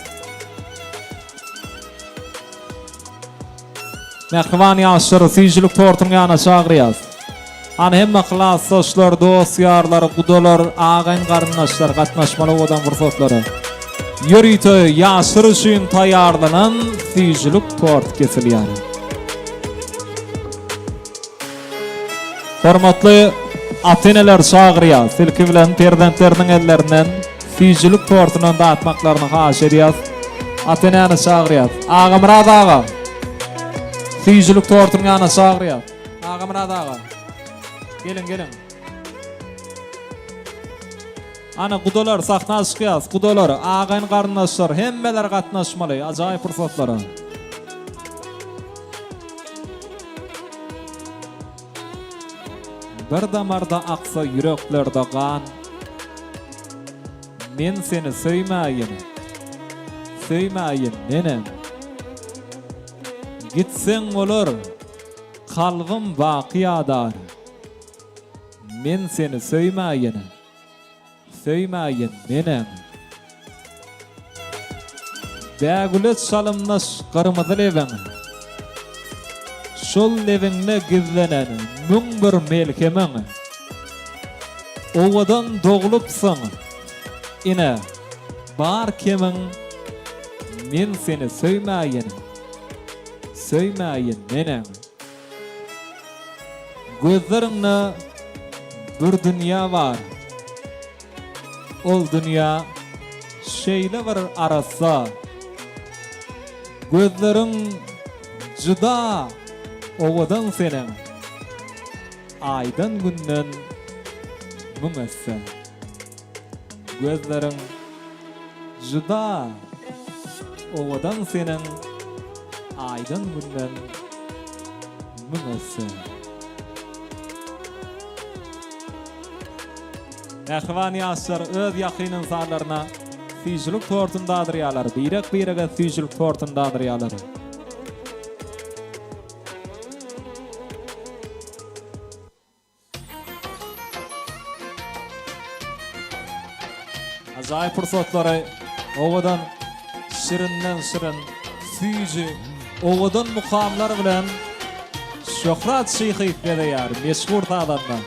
Mähriban ýaşlary süýjülik tortuň ýanyna çagyrýas. Hany hemme klasdaşlar, dost-ýarlar, gudalar, agaýyn-garyndaşlar gatnaşmaly owadan pursatlara. Ýörite ýaşlar üçin taýýarlanan süýjülik tort kesilýär. Hormatly ata-eneler çagyrýas. Ilki bilen perzentleriniň ellerinden süýjülik tortundan datmaklaryny haýyş edýäs. Ata-enäni çagyrýas. Agamyrat aga! Süýjülik tortunyň ýanyna çagyrýas. Agamyrat aga! Geliň, geliň. Ana, gudalar, sahna çykýas. Gudalar, agaýyn-garyndaşlar, hemmeler gatnaşmaly ajaýyp pursatlara. Bir damarda aksa ýüreklerde gan, Men seni söýmäýin, söýmäýin menem. Gitseň bolar, kalbym baky ýadar, Men seni söýmäýin. Söýmäýin menem. Bägüle çalymdaş gyrmyzy lebiň, Şol lebiňde gizlenen 1001 melhemiň. Owadan doglupsyň, ine, bar kemiň, Men seni söýmäýin, söýmäýin menem. Gözleriňde bir dünýä bar. Ol dünýä şeýle bir arassa. Gözleriň juda owadan seniň. Aýdan-günden müň esse. Gözleriň juda owadan seniň Aýdan-günden esse. Mähriban ýaşlar öz ýakyn ynsanlaryna süýjülik tortuny dadyrýarlar, birek-birege süýjülik tortuny dadyrýarlar. Ajaýyp pursatlary owadan şirinden şirin, süýji, owadan mukamlar bilen Şöhrat Şyhyýew bezeýär, meşhur sazanda.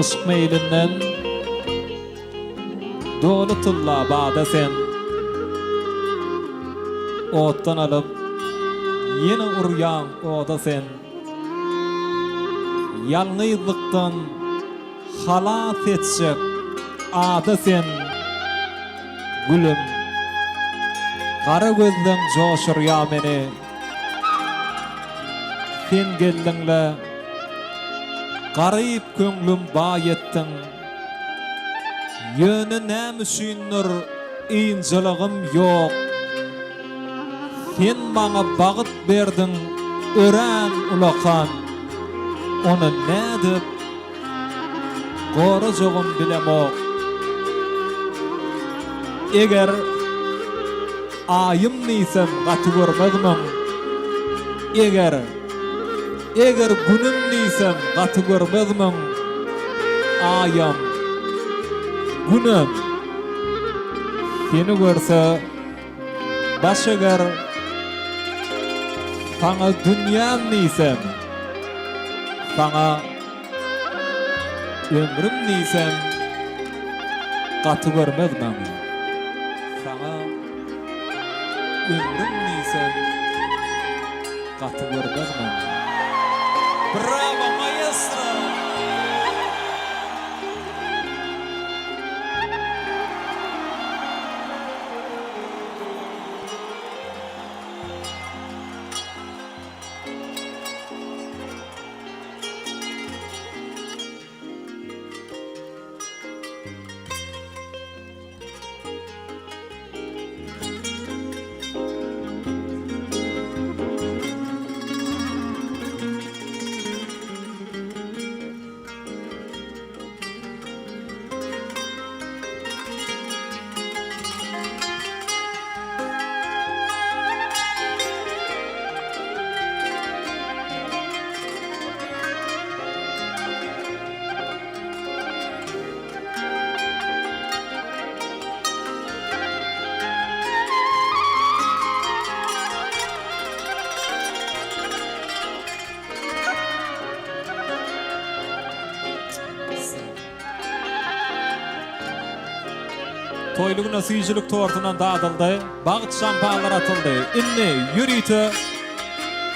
Yşk meýlinden doly tylla bada sen. Otdan alyp, ýene urýaň oda sen. Ýalňyzlykdan halas etjek ada sen, gülüm. Gara gözleň joşurýa meni. Sen geldiň-le, garyp köňlüm baý etdiň. Ýöne näme üçindir ynjalygym ýok. Sen maňa bagt berdiň örän ulakan, Ony nädip gorajagym bilemok. Eger Aýym diýsem gaty görmezmiň? Eger, eger Günüm diýsem gaty görmezmiň? Aýam, Günem seni görse baş eger, Saňa dünýäm diýsem, saňa Ömrüm diýsem gaty görmezmiň? Saňa ömrüm diýsem gaty görmezmiň? Brawo maestro! Toýly güne süýjülik tortundan dadyldy, bagt şampanlar atyldy. Indi ýörite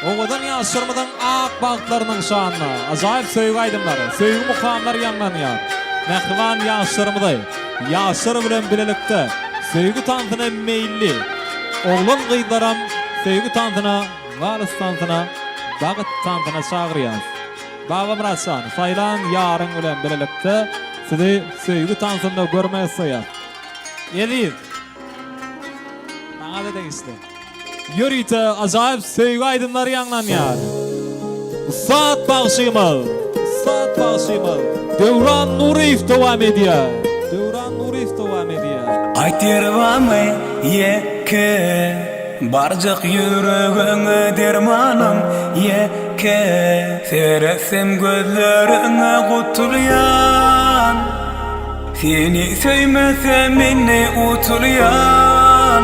owadan ýaşlarymyzyň ak bagtlarynyň şanyna ajaýyp söýgi aýdymlary, söýgi mukamlary ýaňlanýar. Mähriban ýaşlarymyzy ýaşlar bilen bilelikde söýgi tansyna meýilli oglan-gyzlaram söýgi tansyna, wals tansyna, bagt tansyna çagyrýarys. Babamyrat jan, saýlan ýaryň bilen bilelikde sizi söýgi tansynda görmek isleýäs. Eziz! Saňa-da degişli. Ýörite ajaýyp söýgi aýdymlary ýaňlanýar. Ussat bagşymyz, ussat bagşymyz Döwran Nuryýew dowam edýär. Döwran Nuryýew dowam edýär. Aýt ýeri barmy ýeke Barjak ýüregiňe dermanym ýeke Seretsem gözleriňe gutulýan Seni söýmesem indi utulýan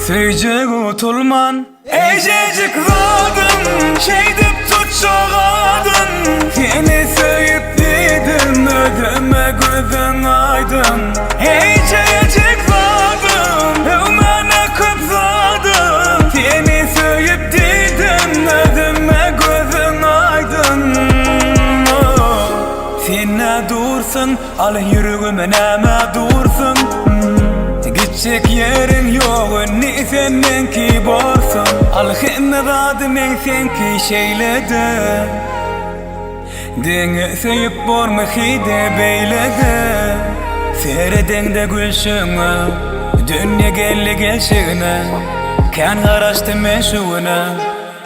Söýjek utulman Eýjejik zadym şeýdip tutjak adyn Seni söýüp diýdim özüme gözüň aýdyň Eýjejik zadym öwmäne köp zadym Seni söýüp diýdim özüme gözüň aýdyň Sen nä dursuň Al ýüregime nämä dursuň Gitjek ýeriň ýok indi sen meňki borsuň Al hemme zady meň seňki şeýle-de Deňi söýüp bormy heýde beýle-de Seredeňde gülşüňe Dünýe geldi gelşigine Kän garaşdym men şu güne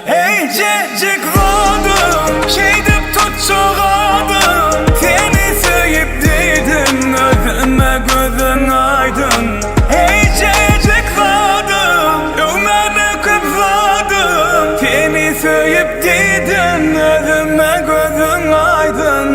Eýjejik zadym, şeýdip tutjak adym Seni söýüp diýdim, özüme gözüň aýdyň Eýjejik zadym, öwmäne köp zadym Seni söýüp diýdim, özüme gözüň aýdyň.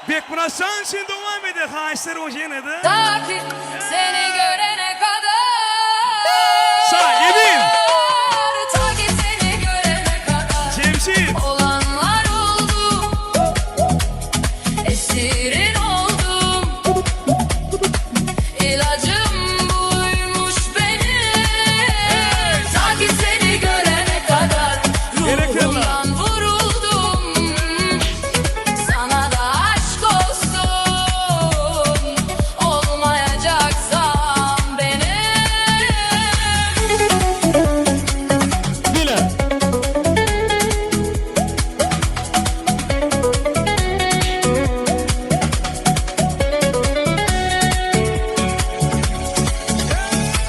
Bekmyrat şan üçin dowam edýär haýyşlar boýunça ýene-de. Ta ki seni görene kadar. Şa, Emin! Ta ki seni görene kadar. Jemşit! Olanlar oldu. Esirin oldum. Ilacım buymuş benim. Ta ki seni görene kadar. Ruhumdan vuruldum. Sana da aşk olsun. Olmayacaksan benim. Bile!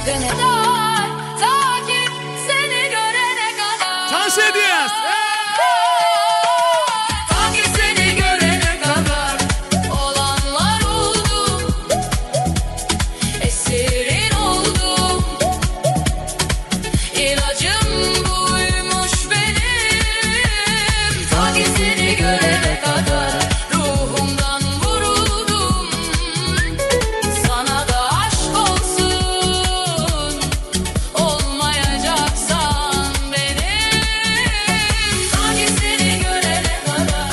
Kadar, ta ki seni görene kadar. Tans edýäs! Ta ki seni görene kadar olanlar oldu. Esirin oldum. İlacım buymuş benim. Ta ki seni görene kadar ruhumdan vuruldum. Sana da aşk olsun. Olmayacaksan benim. Ta ki seni görene kadar.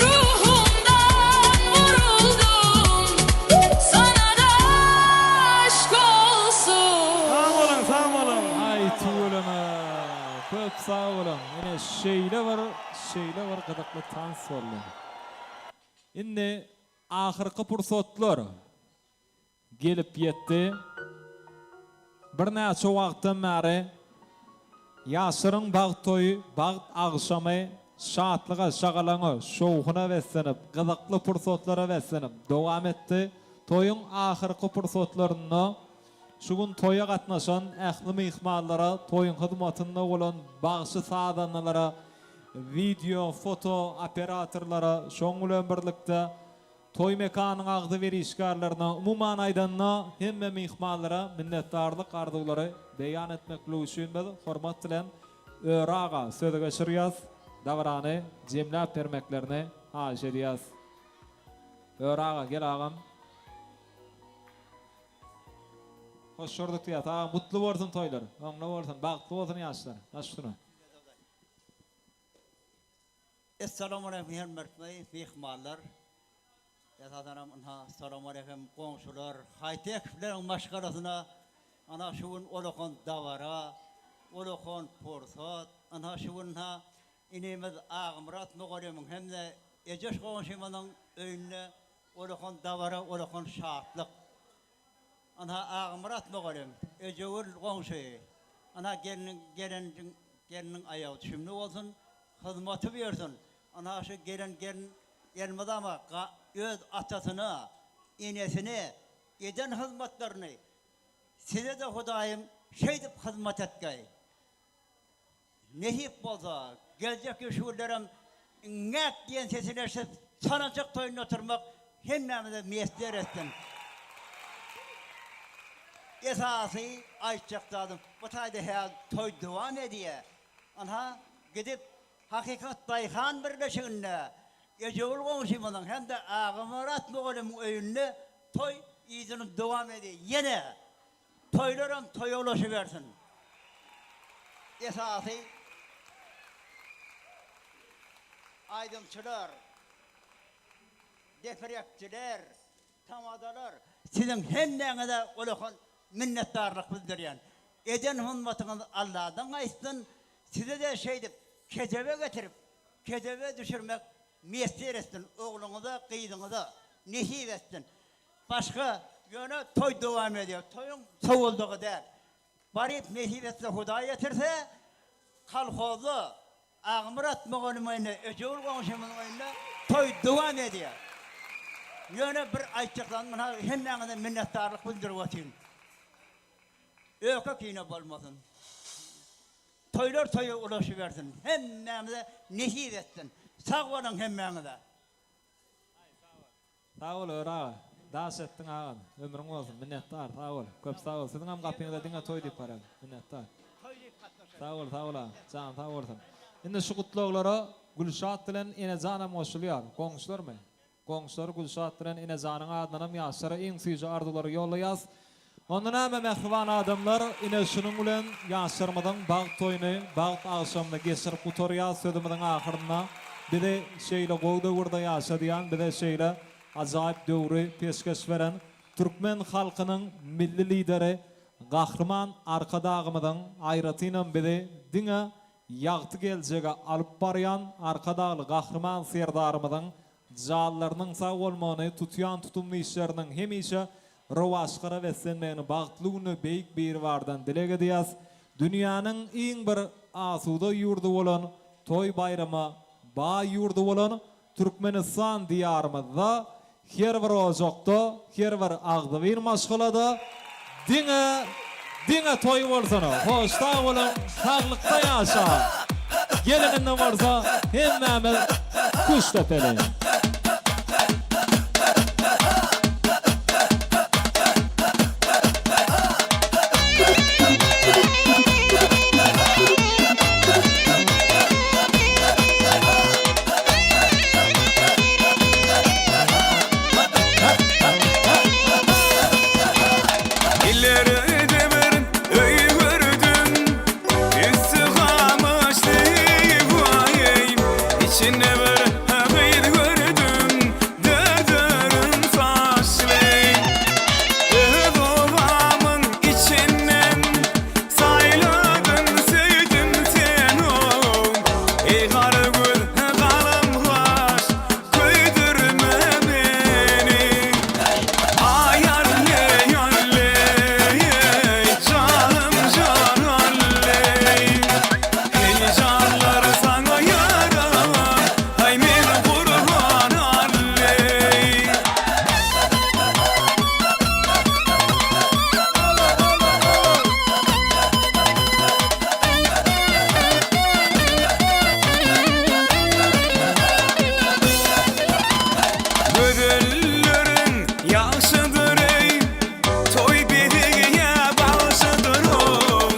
Ruhumdan vuruldum. Sana da aşk olsun. Sag boluň, sag boluň. Aý tüweleme. Köp sag boluň. Ine şeýle bir şeýle bir gyzykly tans boldy. Indi ahyrky pursatlar gelip ýetdi. Birnäçe wagtdan bäri ýaşlaryň bagt toýy, bagt agşamy şatlyga, şagalaňa, şowhuna beslenip, gyzykly pursatlara beslenip dowam etdi. Toýuň ahyrky pursatlarynda şu gün toýa gatnaşan ähli myhmanlara, toýuň hyzmatynda bolan bagşy-sazandalara, wideo, foto operatorlara, şoň bilen birlikde toý mekanyň agzybir işgärlerine, umuman aýdanda, hemme myhmanlara minnetdarlyk arzuwlary beýan etmeklik üçin biz hormat bilen Öre aga sözi geçirýäs, dabarany jemläp bermeklerini haýyş edýäs. Öre aga, gel agam. Hoş gördük diýýäs. Agam gutly bolsun toýlar. Oňly bolsun, bagtly bolsun ýaşlar. Baş üstüne. Essalamualeýkum hemmetli myhmanlar. Esasanam ynha Salamaleýkum goňşular, Haýtekowlaryň maşgalasyna ana şu gün ulakan dabara, ulakan pursat. Ynha şu gün ynha inimiz Agmyrat mugallymyň hem-de Ejeş goňşymyzyň öýünde ulakan dabara, ulakan şatlyk. Ynha Agmyrat mugallym, Ejegül goňşy, ynha gelniň gelen gelniň aýagy düşümli bolsun, hyzmaty buýursyn. Ynha şu gelen gelin elmydama öz atasyna, enesine eden hyzmatlaryny size-de Hudaýym şeýdip hyzmat etgeý. Nesip bolsa, geljek şu günlerem Iňňäk diýen sesini eşidip, sanajak toýunda oturmak hemmämize miýesser etsin. Esasy aýtjak zadym, bu taýda häzir toý dowam edýär. Ynha, gidip, Hakykat daýhan birleşiginde Ejegül goňşymyzyň hem-de Agamyrat mugallymyň öýünde toý yzyny dowam edýär. Ýene Toýlaram toýa ulaşybersin. Esasy aýdymçylar, depirekçiler, tamadalar siziň hemmäňize ullakan minnetdarlyk bildirýän. Eden hyzmatyňyz Alladan gaýtsyn, size-de şeýdip kejebe getirip, kejebe düşürmek miýesser etsin, ogluňyza, gyzyňyza nesip etsin. Başga ýöne toý dowam edýär. Toýuň sowuldygy däl. Baryp nesip etse Hudaý getirse kolhozda Agmyrat mugallymyň öýünde, Ejegül goňşymyzyň öýünde toý dowam edýär. Ýöne bir aýtjak zadym munha hemmäňize minnetdarlyk bildirip otyryn. Öýke kine bolmasyn. Toýlar toýa ulaşybersin. Hemmämize nesip etsin. Sag boluň hemmäňize. Sag bol Öre aga. Daş etdiň agam. Ömrüň bolsun. Minnetdar. Sag bol. Köp sag bol. Siziňem gapyňyza diňe toý diýip bararyn. Minnetdar. Sag bol, sag bol agam. Janyň sag bolsun. Indi şu gutlaglara. Gülşat bilen Enejanam goşulýar. Goňşularmy? Goňşular Gülşat bilen Enejanyň adyndanam ýaşlara iň süýji arzuwlary ýollaýas. Onda näme mähriban adamlar, ine şunuň bilen ýaşlarymyzyň bagt toýuny, bagt agşamyny geçirip gutarýas sözümiziň ahyrynda bizi şeýle gowy döwürde ýaşadýan, bize şeýle ajaýyp döwri peşgeş beren türkmen halkynyň Milli Lideri Gahryman Arkadagymyzyň aýratynam bizi diňe ýagty geljege alyp barýan Arkadagly Gahryman Serdarymyzyň janlarynyň sag bolmagyny, tutýan tutumly işleriniň hemişe rowaçlara beslenmegini bagtly günde Beýik Biribardan dileg edýäs. Dünýäniň iň bir asuda ýurdy bolan, toý-baýrama baý ýurdy bolan Türkmenistan Diýarymyzda her bir ojakda, her bir agzybir maşgalada diňe, diňe toý bolsun! Hoş sag boluň, saglykda ýaşaň! Geliň indi bolsa hemmämiz küşt depeliň! Ileride bir öý gördüm, Üsti gamyşly waý, Içinde bir gyz gördüm, Dördürüm saçly. Öz obamyň içinden Saýladym, söýdüm seni, Eý gara göz, galam gaş, Köýdürme meni. Aý alleý, alleý, Janym jan alleý. Eý janlar saňa ýaram, Aý men gurban alleý. Gözelleriň ýagşydyr eý, Toý bezegýä bagşydyr-ow.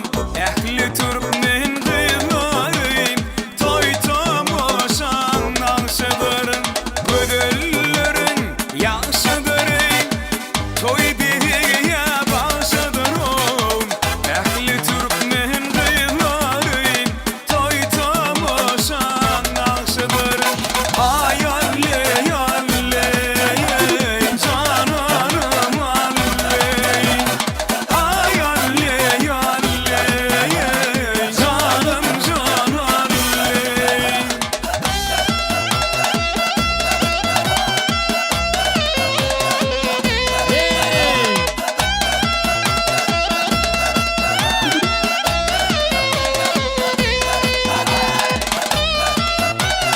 Ähli türkmen gyzlary Toý tomaşaň nagşydyr. Gözelleriň ýagşydyr eý, Toý bezegýä bagşydyr-ow. Ähli türkmen gyzlary Toý tomaşaň nagşydyr. Aý alleý, alleý, jananym alleý. Aý alleý, alleý, janym jan alleý.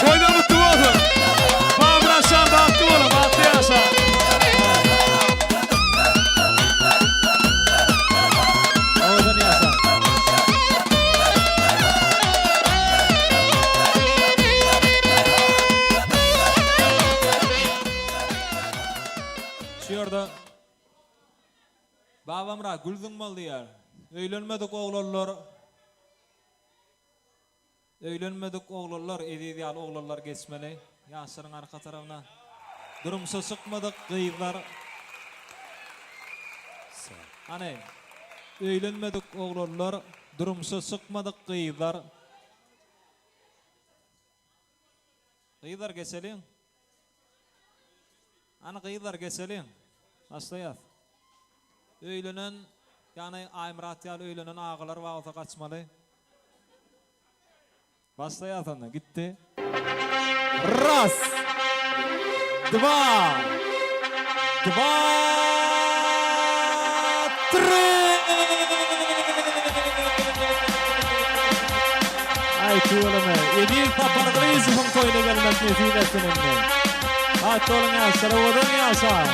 Toýlar gutly bolsun! Babramjan bagtly boluň, bagtly ýaşaň! Owadan ýaşaň! Şu ýerde Babamyrat gül zyňmaly diýýär. Öýlenmedik oglanlar Öýlenmedik oglanlar Eziz ýaly oglanlar geçmeli ýaşlaryň arka tarabyna. Durmuşa çykmadyk gyzlar Hany öýlenmedik oglanlar durmuşa çykmadyk gyzlar Gyzlar geçeliň. Hany gyzlar geçeliň. Başlaýas. Öýlenen, ýagny Aýmyrat ýaly öýlenen agalar bar bolsa gaçmaly. Başlaýas onda. Gitdi. Raz. Dwa. Dwa. Tri. Aý tüweleme. Eziz Sapargylyjowyň toýuna gelmek nesip etsin indi. Bagtly boluň ýaşlar, owadan ýaşaň.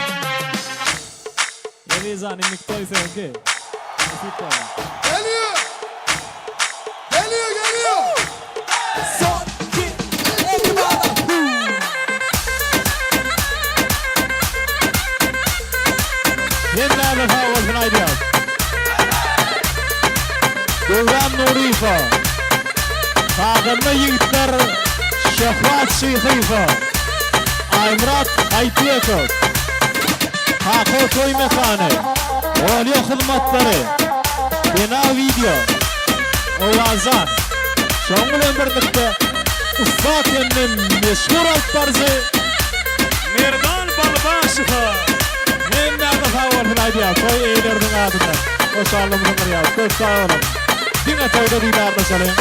Ezizjan indiki toý seňki. Nesip bolsa. Geliyor. Geliyor geliyor. Son iki everybody. Hemmämiz sag bolsun aýdýas. Döwran Nuryýewa. Sazanda ýigitler. Şöhrat Şyhyýew, Aýmyrat Aýtbekow, Kaka toý mekany, Olýa hyzmatlary, Bena wideo, Owazan, şonuň bilen birlikde ussat hem-de meşhur alypbaryjy Merdan Balbaşowa hemmäňize sag bolsun aýdýas toý eýeleriniň adyndan hoşallygymyzy gyrýas köp sag boluň diňe toýda didarlaşalyň.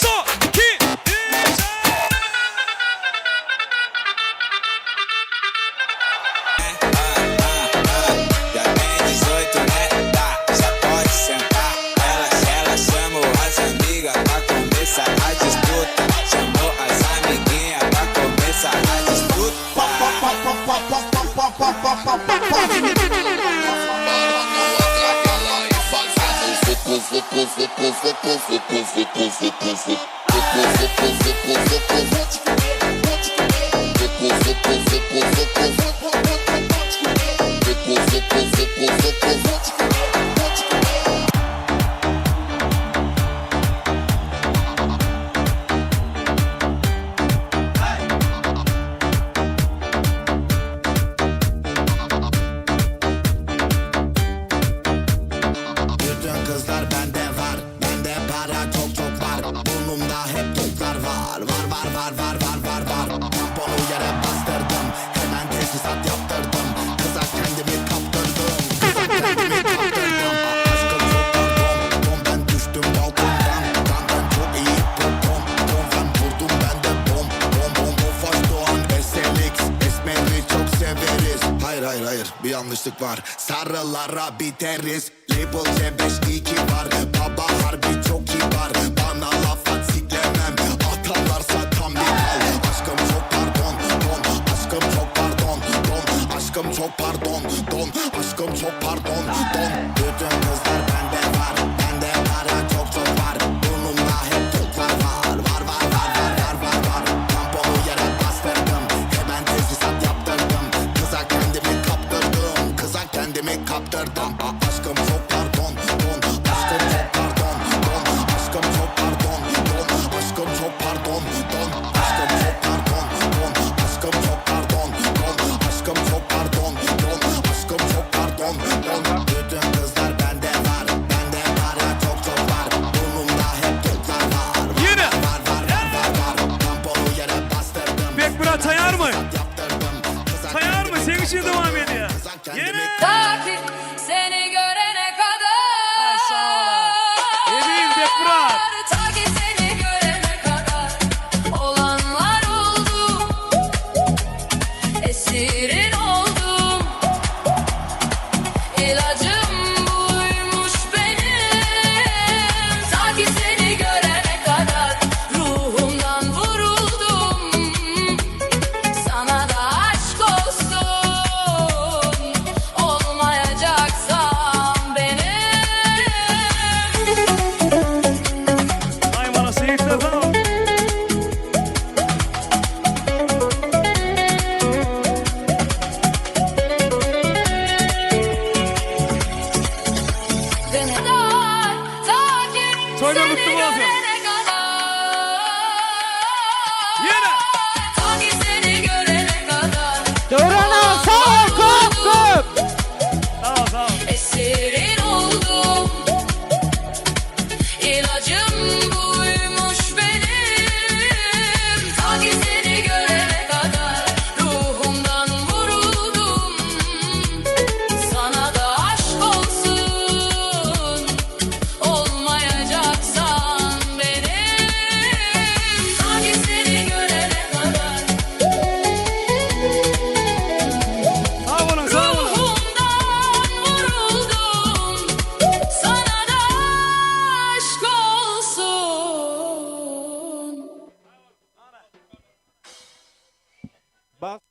Son, iki, üç. Já tem 18, né? Tá, já pode sentar. Ela, ela chamou as amigas pra começar a disputa. Chamou as amiguinhas pra começar a disputa. Bütün kızlar bende var Bende para çok çok var Burnumda hep toplar var Var var var var var var var Tamponu yere bastırdım Hemen tesisat yaptırdım Kıza kendimi kaptırdım Kıza kendimi kaptırdım Aşkım çok pardon Don ben düştüm balkondan Dan ben çok iyi popom Don ben vurdum ben de bom Bom bom Tofaş Doğan SLX Esmer'i çok severiz Hayır hayır hayır bir yanlışlık var Sarılara biteriz Label C5 2 var Baba harbi çok kibar Bana laf at siklemem Atarlarsa tam bir kal Aşkım çok pardon don Aşkım çok pardon don Aşkım çok pardon don Aşkım çok pardon don Bütün kızlar bende var Bende para çok çok var Burnumda hep toplar var Var var var var var var var Tamponu yere bastırdım Hemen tesisat yaptırdım Kıza kendimi kaptırdım Kıza kendimi kaptırdım A- Aşkım çok pardon don Aşkım çok pardon don Aşkım çok pardon don Aşkım çok pardon don Aşkım çok pardon don Aşkım çok pardon don Aşkım çok pardon don Aşkım çok pardon don Bütün kızlar bende var Bende para çok çok var Burnumda hep toplar var Yine. Var var var var var Tamponu yere bastırdım Bekmyrat taýarmy? Taýarmy? Seň üçin dowam edýär. Ýene. Ta ki seni görene kadar. Emin Bekmyrat. Ta ki seni görene kadar olanlar oldu. Esirin oldum. İlacım buymuş benim. Ta ki seni görene kadar ruhumdan vuruldum. Sana da aşk olsun. Olmayacaksan benim. Aý mana seýisler sag bol. Ta ki Toýlar seni gutly bolsun. görene kadar. Ýene. Ta ki seni görene kadar. Döwran aga sag bol köp köp. Sag ol sag ol. Esirin oldum. İlacım buymuş benim. Ta ki seni görene kadar ruhumdan vuruldum. Sana da aşk olsun. Bagt.